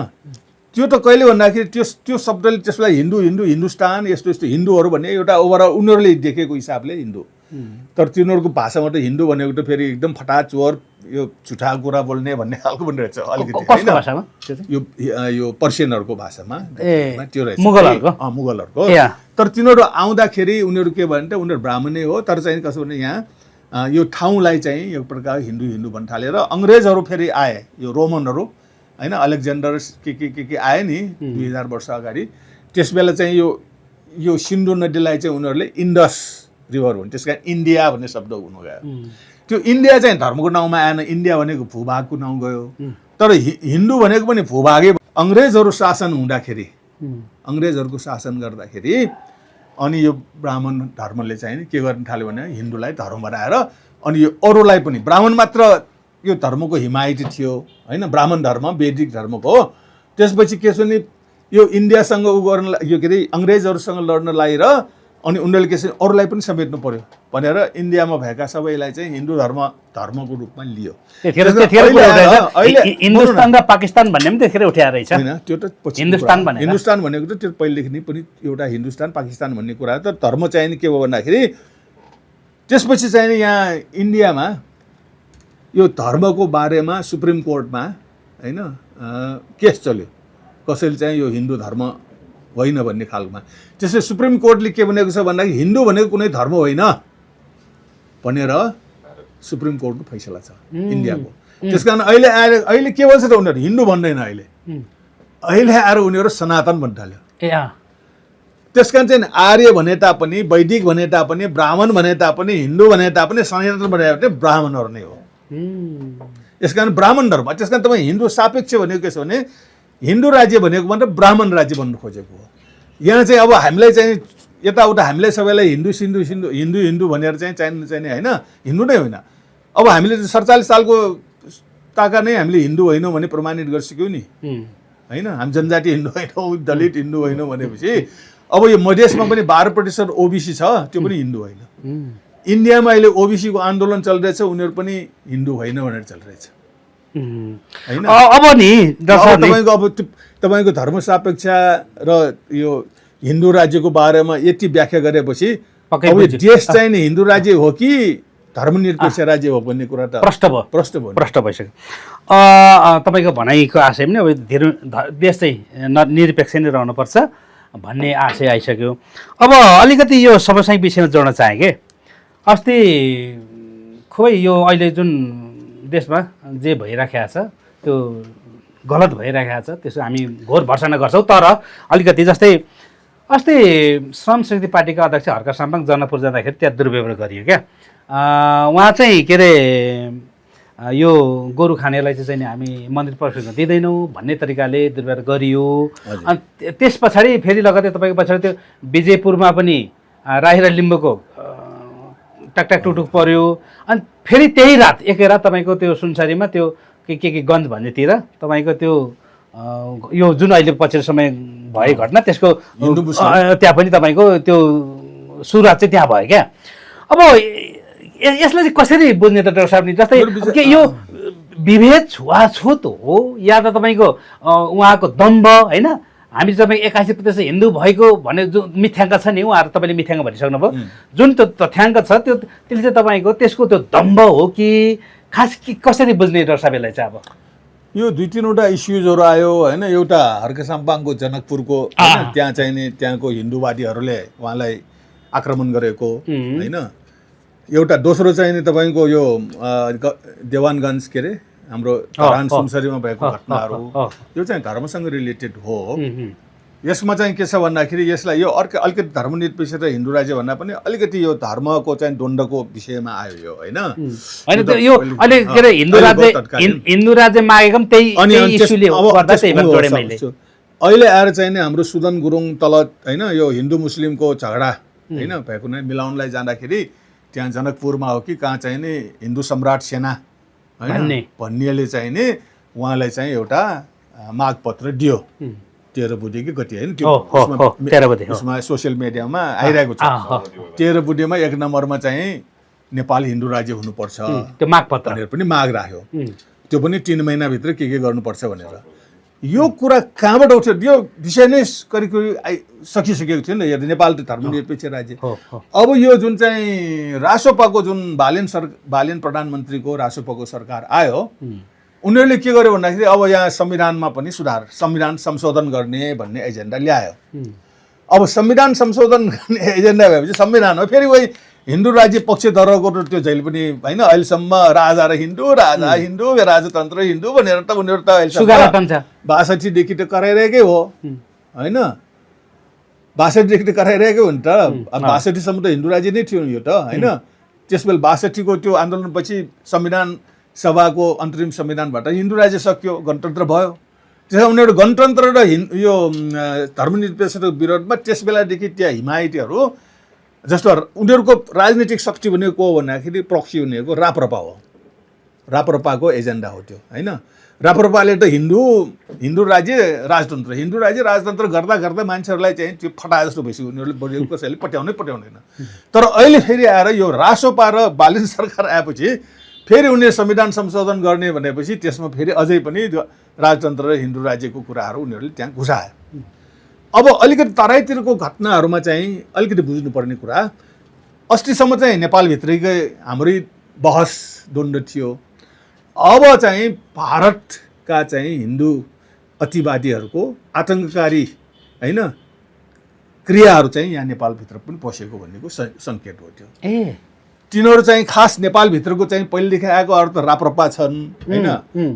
त्यो त कहिले भन्दाखेरि त्यो शब्दले त्यसलाई हिन्दुस्तान यस्तो हिन्दूहरू भन्ने एउटा ओभरअल उनीहरूले देखेको हिसाबले हिन्दू। तर तिनीहरूको भाषामा त हिन्दू भनेको त फेरि एकदम फटाचोर यो झुठा कुरा बोल्ने भन्ने खालको पनि रहेछ अलिकति होइन। यो पर्सियनहरूको भाषामा त्यो रहेछ, मुगलहरूको। तर तिनीहरू आउँदाखेरि उनीहरू के भने त उनीहरू ब्राह्मणै हो, तर चाहिँ कसो भने यहाँ यो ठाउँलाई चाहिँ एक प्रकार हिन्दू भन्न थालेर अङ्ग्रेजहरू फेरि आए, यो रोमनहरू होइन, अलेक्जेन्डर के आए नि 2000 वर्ष अगाडि। त्यस बेला चाहिँ यो सिन्धु नदीलाई चाहिँ उनीहरूले इन्डस रिभर भन्यो। त्यस कारण इन्डिया भन्ने शब्द हुनु गयो। त्यो इन्डिया चाहिँ धर्मको नाउँमा आएन, इन्डिया भनेको भूभागको नाउँ गयो। तर हिन्दू भनेको पनि भूभागै। अङ्ग्रेजहरू शासन हुँदाखेरि, अङ्ग्रेजहरूको शासन गर्दाखेरि अनि यो ब्राह्मण धर्मले चाहिँ के गर्न थाल्यो भने हिन्दूलाई धर्म बनाएर अनि यो अरूलाई पनि ब्राह्मण मात्र यो धर्मको हिमायती थियो होइन, ब्राह्मण धर्म वैदिक धर्मको हो। त्यसपछि के छ भने यो इन्डियासँग गर्न यो के अरे अङ्ग्रेजहरूसँग लड्न लागेर अनि उनीहरूले के छ अरूलाई पनि समेट्नु पर्यो भनेर इन्डियामा भएका सबैलाई चाहिँ हिन्दू धर्मको रूपमा लियो। हिन्दुस्तान र पाकिस्तान भन्ने पनि त्यतिखेर उठाएर रहेछ होइन। त्यो त हिन्दुस्तान भनेको त त्यो पहिलेदेखि पनि एउटा हिन्दुस्तान पाकिस्तान भन्ने कुरा। तर धर्म चाहिँ के भयो भन्दाखेरि त्यसपछि चाहिँ यहाँ इन्डियामा यो धर्मको बारेमा सुप्रिम कोर्टमा होइन केस चल्यो, कसैले चाहिँ यो हिन्दू धर्म होइन भन्ने खालमा। त्यसै सुप्रिम कोर्टले के भनेको छ भन्दाखेरि हिन्दू भनेको कुनै धर्म होइन भनेर सुप्रिम कोर्टको फैसला छ इन्डियाको। त्यस कारण अहिले के भन्छ त उनीहरू हिन्दू भन्दैन, अहिले आएर उनीहरू सनातन भन्न थाल्यो। त्यस कारण चाहिँ आर्य भने तापनि, वैदिक भने तापनि, ब्राह्मण भने तापनि, हिन्दू भने तापनि, सनातन भने तापनि ब्राह्मणहरू नै हो। यस कारण ब्राह्मण धर्म। त्यस कारण तपाईँ हिन्दू सापेक्ष भनेको के छ भने हिन्दू राज्य भनेको मतलब ब्राह्मण राज्य बन्नु खोजेको हो। यहाँ चाहिँ अब हामीलाई चाहिँ यताउता हामीलाई सबैलाई हिन्दू भनेर चाहिँ चाहिने होइन, हिन्दू नै होइन। अब हामीले 47 सालको ताका नै हामीले हिन्दू होइनौँ भने प्रमाणित गरिसक्यौँ नि होइन। हामी जनजाति हिन्दू होइनौँ, दलित हिन्दू होइनौँ भनेपछि अब यो मधेसमा पनि 12% ओबिसी छ, त्यो पनि हिन्दू होइन। इन्डियामा अहिले ओबिसीको आन्दोलन चलिरहेछ, उनीहरू पनि हिन्दू होइन भनेर चलिरहेछ होइन। अब नि तपाईँको धर्म सापेक्ष र यो हिन्दू राज्यको बारेमा यति व्याख्या गरेपछि अब देश चाहिँ नि हिन्दू राज्य हो कि धर्मनिरपेक्ष राज्य हो भन्ने कुरा त प्रष्ट भइसक्यो। तपाईँको भनाइको आशय पनि अब धेरै देश चाहिँ निरपेक्ष नै रहनुपर्छ भन्ने आशय आइसक्यो। अब अलिकति यो समसामयिक विषयमा जोड्न चाहेँ कि अस्ति खुबै यो अहिले जुन देशमा जे भइराखेको छ त्यो गलत भइराखेको छ, त्यसो हामी घोर भर्सना गर्छौँ। तर अलिकति जस्तै अस्ति श्रम शक्ति पार्टीका अध्यक्ष हर्क साम्पाङ जनकपुर जाँदाखेरि त्यहाँ दुर्व्यवहार गरियो क्या। उहाँ चाहिँ के अरे यो गोरु खानेलाई चाहिँ हामी मन्दिर प्रवेश गर्न दिँदैनौँ भन्ने तरिकाले दुर्व्यवहार गरियो। अनि त्यस पछाडि फेरि लगतै तपाईँको पछाडि त्यो विजयपुरमा पनि राई र लिम्बूको टकटक टुटुक पर्यो। अनि फेरि त्यही रात एकै रात तपाईँको त्यो सुनसरीमा त्यो के गन्ज भन्नेतिर तपाईँको त्यो यो जुन अहिले पछिल्लो समय भयो घटना, त्यसको त्यहाँ पनि तपाईँको त्यो सुरुवात चाहिँ त्यहाँ भयो क्या। अब यसलाई चाहिँ कसरी बुझ्ने त डाक्टर साहब? नि जस्तै के यो विभेद छुवाछुत हो या त तपाईँको उहाँको दम्भ होइन? हामी तपाईँ 81% हिन्दू भएको भने जुन मिथ्याङ्क छ नि, उहाँहरू तपाईँले मिथ्याङ्क भनिसक्नुभयो, जुन त्यो तथ्याङ्क छ त्यो त्यसले चाहिँ तपाईँको त्यसको त्यो दम्भ हो कि खास कि कसरी बुझ्ने डाक्टर साहबलाई चाहिँ? अब यो 2-3वटा इस्युजहरू आयो होइन। एउटा हर्क साम्पाङको जनकपुरको त्यहाँ चाहिँ नि त्यहाँको हिन्दूवादीहरूले उहाँलाई आक्रमण गरेको होइन। एउटा दोस्रो चाहिँ नि तपाईँको यो देवानगञ्ज के अरे हाम्रो धरान सुनसरीमा भएको घटनाहरू, यो चाहिँ धर्मसँग रिलेटेड हो। यसमा चाहिँ के छ भन्दाखेरि यसलाई यो अर्को अलिकति धर्मनिरपेक्ष र हिन्दू राज्य भन्दा पनि अलिकति यो धर्मको चाहिँ द्वन्द्वको विषयमा आयो यो होइन। यो अहिले के अरे हिन्दू राज्य मागेको पनि त्यही इस्युले गर्दा त्यही भएर जोडे मैले। अहिले आएर चाहिँ नि हाम्रो सुदन गुरुङ तल होइन यो हिन्दू मुस्लिमको झगडा होइन भएको नै मिलाउनलाई जाँदाखेरि त्यहाँ जनकपुरमा हो कि कहाँ चाहिँ नि हिन्दू सम्राट सेना होइन भन्नेले चाहिँ नि उहाँलाई चाहिँ एउटा मागपत्र दियो। 13 बुधे कि कति होइन, त्यो उसमा सोसियल मिडियामा आइरहेको छ। 13 बुधेमा 1 नम्बरमा चाहिँ नेपाल हिन्दू राज्य हुनुपर्छ त्यो मागपत्र भनेर पनि माग राख्यो। त्यो पनि 3 महिनाभित्र के गर्नुपर्छ भनेर। यो कुरा कहाँबाट उठ्यो? यो विषय नै करिब सकिसकेको थियो नि त। नेपाल त धर्मनिरपेक्ष राज्य। अब यो जुन चाहिँ रासोपाको जुन बालेन प्रधानमन्त्रीको रासोपाको सरकार आयो, उनीहरूले के गर्यो भन्दाखेरि अब यहाँ संविधानमा पनि सुधार, संविधान संशोधन गर्ने भन्ने एजेन्डा ल्यायो। अब संविधान संशोधन गर्ने एजेन्डा भएपछि संविधान हो फेरि वही हिन्दू राज्य पक्षधरको त्यो जहिले पनि होइन अहिलेसम्म राजा र हिन्दू, राजा हिन्दू, राजतन्त्र हिन्दू भनेर त उनीहरू त अहिलेसम्म 62देखि त कराइरहेकै हो होइन। 62देखि त कराइरहेकै हो नि त। 62सम्म त हिन्दू राज्य नै थियो यो त होइन। त्यसबेला 62को त्यो आन्दोलनपछि संविधान सभाको अन्तरिम संविधानबाट हिन्दू राज्य सक्यो, गणतन्त्र भयो। त्यसमा उनीहरू गणतन्त्र र यो धर्मनिरपेक्षको विरोधमा त्यस बेलादेखि त्यहाँ हिमायतीहरू जस्तो उनीहरूको राजनीतिक शक्ति भनेको हो भन्दाखेरि प्रक्सी भनेको राप्रपा हो। राप्रपाको एजेन्डा हो त्यो होइन। राप्रपाले त हिन्दू राज्य राजतन्त्र गर्दा गर्दा मान्छेहरूलाई चाहिँ त्यो फटाए जस्तो भइसक्यो। उनीहरूले बढी कसैले पट्याउँदैन। तर अहिले फेरि आएर यो रासोपा र बालेन सरकार आएपछि फेरि उनीहरूले संविधान संशोधन गर्ने भनेपछि त्यसमा फेरि अझै पनि राजतन्त्र र हिन्दू राज्यको कुराहरू उनीहरूले त्यहाँ घुसाए। अब अलिकति तराईतिरको घटनाहरूमा चाहिँ अलिकति बुझ्नुपर्ने कुरा, अस्तिसम्म चाहिँ नेपालभित्रैकै हाम्रै बहस द्वन्द्व थियो। अब चाहिँ भारतका चाहिँ हिन्दू अतिवादीहरूको आतङ्ककारी होइन क्रियाहरू चाहिँ यहाँ नेपालभित्र पनि पसेको भन्नेको सङ्केत हो त्यो। तिनीहरू चाहिँ खास नेपालभित्रको चाहिँ पहिलेदेखि आएको अरू त राप्रपा छन् होइन।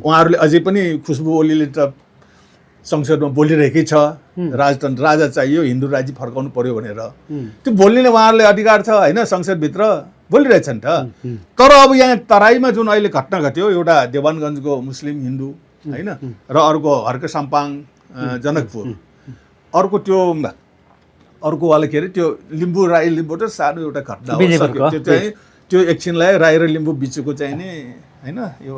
उहाँहरूले अझै पनि खुसबु ओलीले त संसदमा बोलिरहेकै छ राजतन्त्र राजा चाहियो, हिन्दू राज्य फर्काउनु पर्यो भनेर। त्यो बोल्ने उहाँहरूले अधिकार छ होइन, संसदभित्र बोलिरहेछन् त। तर अब यहाँ तराईमा जुन अहिले घटना घट्यो, एउटा देवानगञ्जको मुस्लिम हिन्दू होइन र अर्को हर्क साम्पाङ जनकपुर, अर्को त्यो अर्कोवाला के अरे त्यो लिम्बू राई लिम्बू त सानो एउटा घटना हो। त्यो चाहिँ त्यो एकछिनलाई राई र लिम्बू बिचको चाहिँ नि होइन यो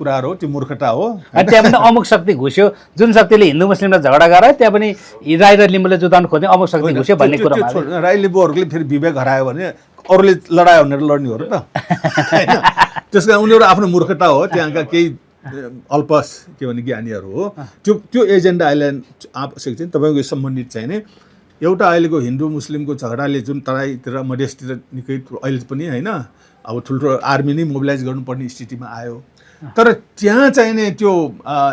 कुराहरू हो, त्यो मूर्खता हो। अनि त्यहाँ पनि अमुक शक्ति घुस्यो, जुन शक्तिले हिन्दू मुस्लिमलाई झगडा गरायो त्यहाँ पनि राई र लिम्बूले जुटाउन खोज्ने अमुक शक्ति घुस्यो भन्ने कुरा राई लिम्बूहरूले फेरि विवेक हरायो भने अरूले लडायो भनेर लड्ने हो र त होइन। त्यस कारण उनीहरू आफ्नो मूर्खता हो, त्यहाँका केही अल्पस के भने ज्ञानीहरू हो। त्यो एजेन्डा अहिले आवश्यक चाहिँ तपाईँको सम्बन्धित चाहिँ नि एउटा अहिलेको हिन्दू मुस्लिमको झगडाले जुन तराईतिर मधेसतिर निकै अहिले पनि होइन अब ठुल्ठुलो आर्मी नै मोबिलाइज गर्नुपर्ने स्थितिमा आयो। तर त्यहाँ चाहिँ नि त्यो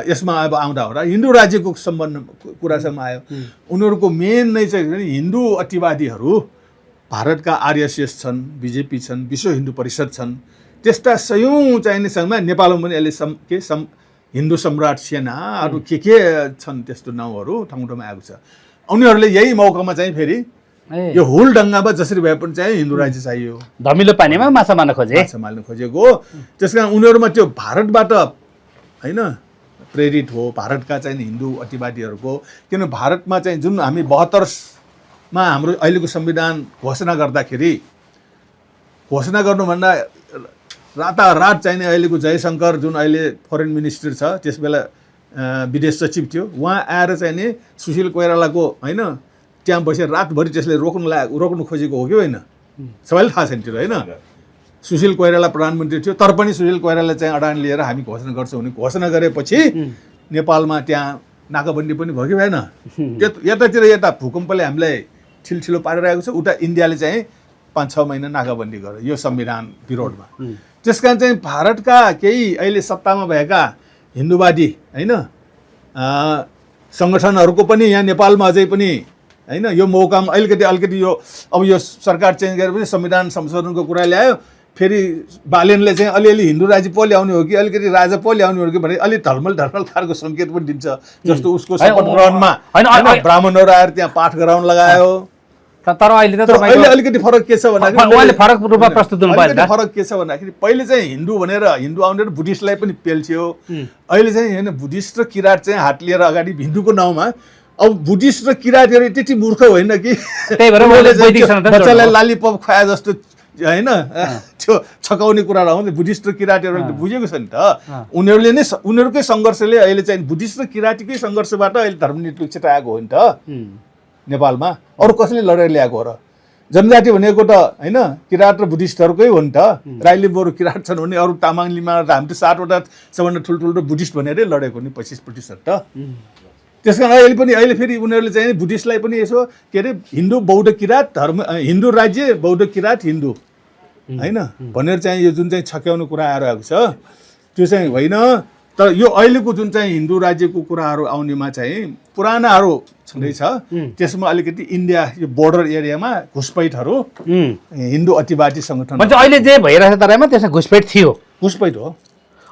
यसमा अब आउँदा हो र हिन्दू राज्यको सम्बन्ध कुरासम्म आयो। उनीहरूको मेन नै चाहिँ हिन्दू अतिवादीहरू भारतका आरएसएस छन्, बिजेपी छन्, विश्व हिन्दू परिषद छन्, त्यस्ता सयौँ चाहिने सङ्घमा नेपालमा पनि अहिले हिन्दू सम्राट सेना अरू के छन् त्यस्तो नाउँहरू ठाउँ ठाउँमा आएको छ। उनीहरूले यही मौकामा चाहिँ फेरि यो हुल डङ्गामा जसरी भए पनि चाहिँ हिन्दू राज्य चाहियो, धमिलो पानीमा माछा मार्न खोजेको। त्यस कारण उनीहरूमा त्यो भारतबाट होइन प्रेरित हो, भारतका चाहिँ हिन्दू अतिवादीहरूको। किन भारतमा चाहिँ जुन हामी 72मा हाम्रो अहिलेको संविधान घोषणा गर्दाखेरि घोषणा गर्नुभन्दा रातारात चाहिने अहिलेको जयशङ्कर जुन अहिले फरेन मिनिस्टर छ त्यस बेला विदेश सचिव थियो, उहाँ आएर चाहिँ नि सुशील कोइरालाको होइन त्यहाँ बसेर रातभरि त्यसले रोक्नु खोजेको हो कि होइन, सबैलाई थाहा छैन त्यो होइन। सुशील कोइराला प्रधानमन्त्री थियो तर पनि सुशील कोइराला चाहिँ अडान लिएर हामी घोषणा गर्छौँ भने घोषणा गरेपछि नेपालमा त्यहाँ नाकाबन्दी पनि भयो कि भएन। यता भूकम्पले हामीलाई छिलछिलो पारिरहेको छ, उता इन्डियाले चाहिँ 5-6 महिना नाकाबन्दी गर्यो यो संविधान विरोधमा। त्यस कारण चाहिँ भारतका केही अहिले सत्तामा भएका हिन्दूवादी होइन सङ्गठनहरूको पनि यहाँ नेपालमा अझै पनि होइन यो मौकामा अलिकति यो अब यो सरकार चेन्ज गरेर पनि संविधान संशोधनको कुरा ल्यायो, फेरि बालेनले चाहिँ अलिअलि हिन्दू राज्य पो ल्याउने हो कि अलिकति राजा पो ल्याउने हो कि भने अलि ढलमल खालको सङ्केत पनि दिन्छ। जस्तो उसको शपथ ग्रहणमा ब्राह्मणहरू आएर त्यहाँ पाठ गराउन लगायो। तर अहिले अलिकति फरक के छ भन्दाखेरि फरक रूपमा प्रस्तुत फरक के छ भन्दाखेरि पहिले चाहिँ हिन्दू भनेर हिन्दू आउने बुद्धिस्टलाई पनि पेल्थ्यो। अहिले चाहिँ होइन बुद्धिस्ट र किराँत चाहिँ हात लिएर अगाडि हिन्दूको नाउँमा। अब बुद्धिस्ट र किराँतहरू त्यति मूर्ख होइन कि बच्चालाई लालीपप खुवाए जस्तो होइन त्यो छकाउने कुरा रहन्छ। बुद्धिस्ट र किराँतीहरूले बुझेको छ नि त, उनीहरूले नै उनीहरूकै सङ्घर्षले अहिले चाहिँ बुद्धिस्ट र किराँतीकै सङ्घर्षबाट अहिले धर्मनिरपेक्षता आएको हो नि त नेपालमा। अरू कसले लडेर ल्याएको हो र? जनजाति भनेको त होइन किराँत र बुद्धिस्टहरूकै हो नि त। राई लिम्बूहरू किराँत छन् भने अरू तामाङ लिम्बा हामी त 7वटा सबभन्दा ठुल्ठुलो बुद्धिस्ट भनेरै लडेको नि 25% त। त्यस कारण अहिले फेरि उनीहरूले चाहिँ बुद्धिस्टलाई पनि यसो के अरे हिन्दू बौद्ध किराँत धर्म हिन्दू राज्य बौद्ध किराँत हिन्दू होइन भनेर चाहिँ यो जुन चाहिँ छक्याउने कुरा आइरहेको छ त्यो चाहिँ होइन। तर यो अहिलेको जुन चाहिँ हिन्दू राज्यको कुराहरू आउनेमा चाहिँ पुरानाहरू छँदैछ, त्यसमा अलिकति इन्डिया यो बोर्डर एरियामा घुसपैठहरू हिन्दू अतिवादी सङ्गठन अहिले जे भइरहेको तराईमा त्यसमा घुसपैठ थियो, घुसपैठ हो।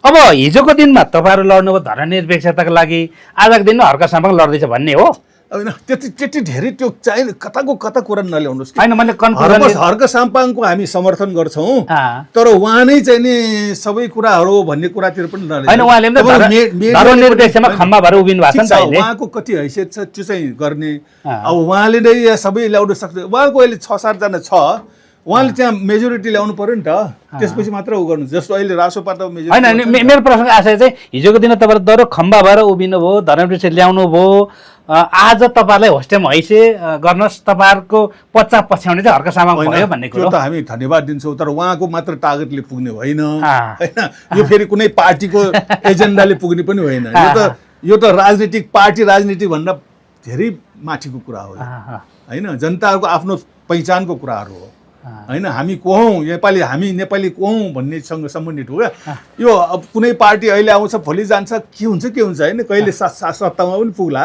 अब हिजोको दिनमा तपाईँहरू लड्नुभयो धर्मनिरपेक्षताको लागि, आजको दिनमा हर्क साम्पाङ लड्दैछ भन्ने हो? होइन त्यति धेरै त्यो चाहिँ कताको कता कुरा नल्याउनुहोस्। होइन मैले हर्क साम्पाङको हामी समर्थन गर्छौँ तर उहाँ नै चाहिँ नि सबै कुराहरू भन्ने कुरातिर पनि उहाँको कति हैसियत छ त्यो चाहिँ गर्ने। अब उहाँले नै सबै ल्याउन सक्छ, उहाँको अहिले 6-7 जना छ, उहाँले त्यहाँ मेजोरिटी ल्याउनु पर्यो नि त, त्यसपछि मात्र उ गर्नु। जस्तो अहिले रासोपा त होइन। मेरो प्रश्न आशय चाहिँ हिजोको दिन तपाईँहरू दह्रो खम्बा भएर उभिनु भयो, धर्मनिरपेक्ष ल्याउनु भयो, आज तपाईँहरूलाई होस्टेम हैसे गर्नुहोस्, तपाईँहरूको पच्चा पछ्याउने चाहिँ हर्क साम्पाङ भयो भन्ने कुरो त हामी धन्यवाद दिन्छौँ। तर उहाँको मात्र टार्गेटले पुग्ने होइन होइन, यो फेरि कुनै पार्टीको एजेन्डाले पुग्ने पनि होइन। यो त राजनीतिक पार्टी राजनीति भन्दा धेरै माथिको कुरा हो होइन, जनताको आफ्नो पहिचानको कुराहरू हो होइन। हामी को हौँ नेपाली, हामी नेपाली को हौँ भन्नेसँग सम्बन्धित हो क्या यो। अब कुनै पार्टी अहिले आउँछ भोलि जान्छ के हुन्छ होइन, कहिले सत्तामा पनि पुग्ला,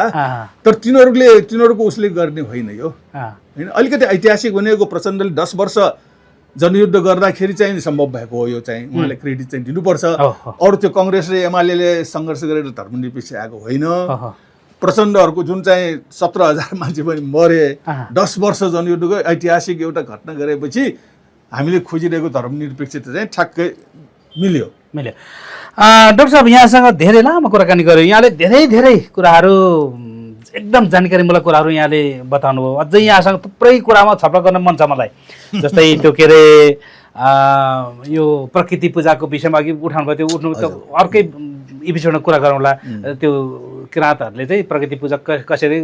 तर तिनीहरूको उसले गर्ने होइन यो होइन। अलिकति ऐतिहासिक भनेको प्रचण्डले 10 वर्ष जनयुद्ध गर्दाखेरि चाहिँ सम्भव भएको हो, यो चाहिँ उहाँले क्रेडिट चाहिँ दिनुपर्छ। अरू त्यो कङ्ग्रेस र एमाले सङ्घर्ष गरेर धर्मनिरपेक्ष आएको होइन। प्रचण्डहरूको जुन चाहिँ 17,000 मान्छे पनि मरे, 10 वर्ष जनयुद्धको ऐतिहासिक एउटा घटना गरेपछि हामीले खोजिरहेको धर्मनिरपेक्षता चाहिँ ठ्याक्कै मिल्यो। डाक्टर साहब यहाँसँग धेरै लामो कुराकानी गर्यो, यहाँले धेरै कुराहरू एकदम जानकारीमूलक कुराहरू यहाँले बताउनु भयो। अझै यहाँसँग थुप्रै कुरामा छलफल गर्न मन छ मलाई, जस्तै त्यो के अरे यो प्रकृति पूजाको विषयमा अघि उठाउनु भयो, त्यो उठ्नु त अर्कै एपिसोडमा कुरा गरौँला। त्यो किराँतहरूले चाहिँ प्रकृति पूजा कसरी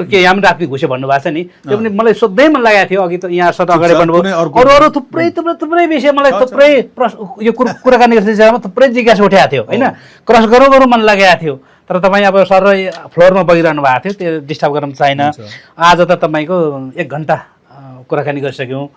के याम रात्रि घुस्यो भन्नुभएको छ नि, त्यो पनि मलाई सोध्दै मन लागेको थियो। अघि त यहाँ सत अगाडि बढ्नुभयो, अरू थुप्रै विषय मलाई थुप्रै यो कुराकानी गर्ने विषयमा थुप्रै जिज्ञासा उठाएको थियो होइन, क्रस गरौँ मन लागेको थियो। तर तपाईँ अब सर फ्लोरमा बगिरहनु भएको थियो, त्यो डिस्टर्ब गर्न छैन। आज त तपाईँको 1 घन्टा कुराकानी गरिसक्यौँ।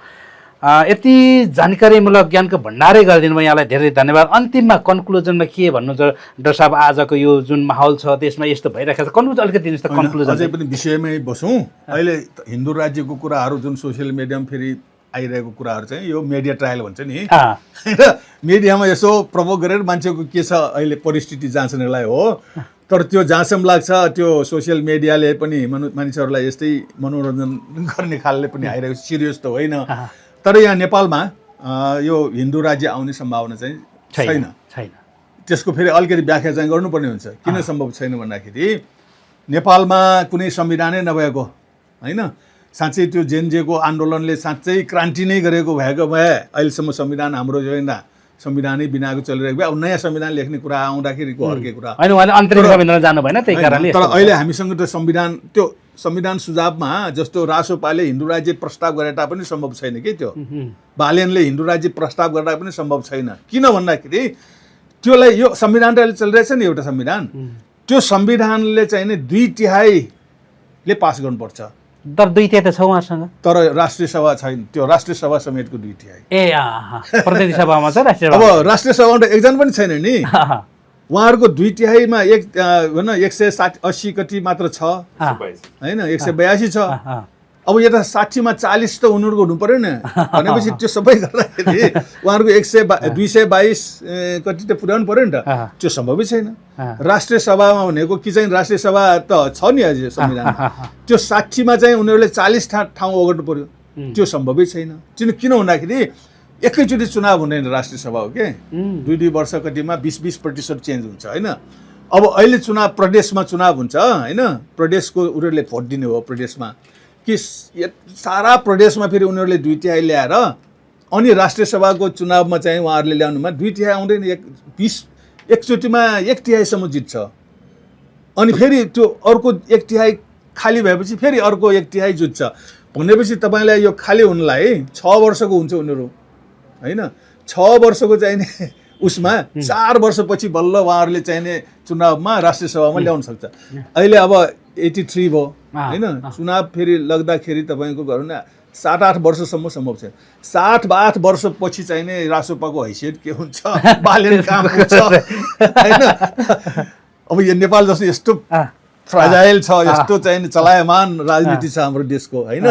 यति जानकारीमूलक ज्ञानको भण्डारै गरिदिनु भयो, यहाँलाई धेरै धन्यवाद। अन्तिममा कन्क्लुजनमा के भन्नुहुन्छ डाक्टर साहब? आजको यो जुन माहौल छ त्यसमा यस्तो भइरहेको छ, कन्क्लुजन अलिकति दिनुहोस् त। कन्क्लुजन अझै पनि विषयमै बसौँ। अहिले हिन्दू राज्यको कुराहरू जुन सोसियल मिडियामा फेरि आइरहेको कुराहरू चाहिँ यो मिडिया ट्रायल भन्छ नि होइन, मिडियामा यसो प्रभोग गरेर मान्छेको के छ अहिले परिस्थिति जाँच्नलाई हो। तर त्यो जहाँसम्म लाग्छ त्यो सोसियल मिडियाले पनि मानिसहरूलाई यस्तै मनोरञ्जन गर्ने खालले पनि आइरहेको, सिरियस त होइन। तर यहाँ नेपालमा यो हिन्दू राज्य आउने सम्भावना चाहिँ छैन। त्यसको फेरि अलिकति व्याख्या चाहिँ गर्नुपर्ने हुन्छ। किन सम्भव छैन भन्दाखेरि नेपालमा कुनै संविधानै नभएको होइन, साँच्चै त्यो जेनजेको आन्दोलनले साँच्चै क्रान्ति नै गरेको भएको भए अहिलेसम्म संविधान हाम्रो छैन, संविधानै बिनाको चलिरहेको भए अब नयाँ संविधान लेख्ने कुरा आउँदाखेरिको अर्कै कुरा होइन, उहाँले अन्तरिम संविधान जानु भएन त्यही कारणले। तर अहिले हामीसँग त संविधान सुझावमा जस्तो रासोपाले हिन्दू राज्य प्रस्ताव गरे तापनि सम्भव छैन कि, त्यो बालेनले हिन्दू राज्य प्रस्ताव गर्दा पनि सम्भव छैन। किन भन्दाखेरि त्योलाई यो संविधान त अहिले चलिरहेछ नि एउटा संविधान, त्यो संविधानले चाहिँ नि 2/3 पास गर्नुपर्छ। तर 2/3 त छ उहाँसँग, तर राष्ट्रिय सभा छैन, त्यो राष्ट्रिय सभा समेतको 2/3। प्रतिनिधि सभामा छ राष्ट्रिय अब राष्ट्रिय सभामा त एकजना पनि छैन नि, उहाँहरूको 2/3मा 180 कति मात्र छ होइन, 182 छ। अब यता 60मा 40 त उनीहरूको हुनु पर्यो नि, भनेपछि त्यो सबै गर्दाखेरि उहाँहरूको 222 कति त पुर्याउनु पर्यो नि त, त्यो सम्भवै छैन। राष्ट्रिय सभामा भनेको कि चाहिँ राष्ट्रिय सभा त छ नि अझै संविधानमा, त्यो 60मा चाहिँ उनीहरूले 40 ठाउँ ओगट्नु पर्यो, त्यो सम्भवै छैन। किन भन्दाखेरि एकैचोटि चुनाव हुँदैन, राष्ट्रिय सभा हो के 2-2 वर्ष कतिमा 20% चेन्ज हुन्छ होइन। अब अहिले प्रदेशमा चुनाव हुन्छ होइन, प्रदेशको उनीहरूले भोट दिने हो प्रदेशमा, कि सारा प्रदेशमा फेरि उनीहरूले 2/3 ल्याएर अनि राष्ट्रिय सभाको चुनावमा चाहिँ उहाँहरूले ल्याउनुमा 2/3 आउँदैन, एकचोटिमा 1/3 जित्छ। अनि फेरि त्यो अर्को 1/3 खाली भएपछि फेरि अर्को 1/3 जुत्छ भनेपछि तपाईँलाई यो खाली हुनलाई 6 वर्षको हुन्छ उनीहरू होइन। 6 वर्षको चाहिने उसमा 4 वर्षपछि बल्ल उहाँहरूले चाहिने चुनावमा राष्ट्रिय सभामा ल्याउन सक्छ। अहिले अब 83 भयो होइन, चुनाव फेरि लाग्दाखेरि तपाईँको गरौँ न 7-8 वर्षसम्म सम्भव छ। 7-8 वर्षपछि चाहिने रासोपाको हैसियत के हुन्छ, बालेन कहाँ पुग्छ होइन। अब यो नेपाल जस्तो यस्तो फ्राजाइल छ, यस्तो चाहिने चलायमान राजनीति छ हाम्रो देशको होइन,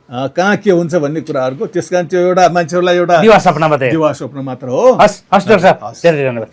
कहाँ के हुन्छ भन्ने कुराहरूको, त्यस कारण त्यो एउटा मान्छेहरूलाई एउटा दिवा सपना मात्र हो। हस् डाक्टर साहब, धेरै धन्यवाद।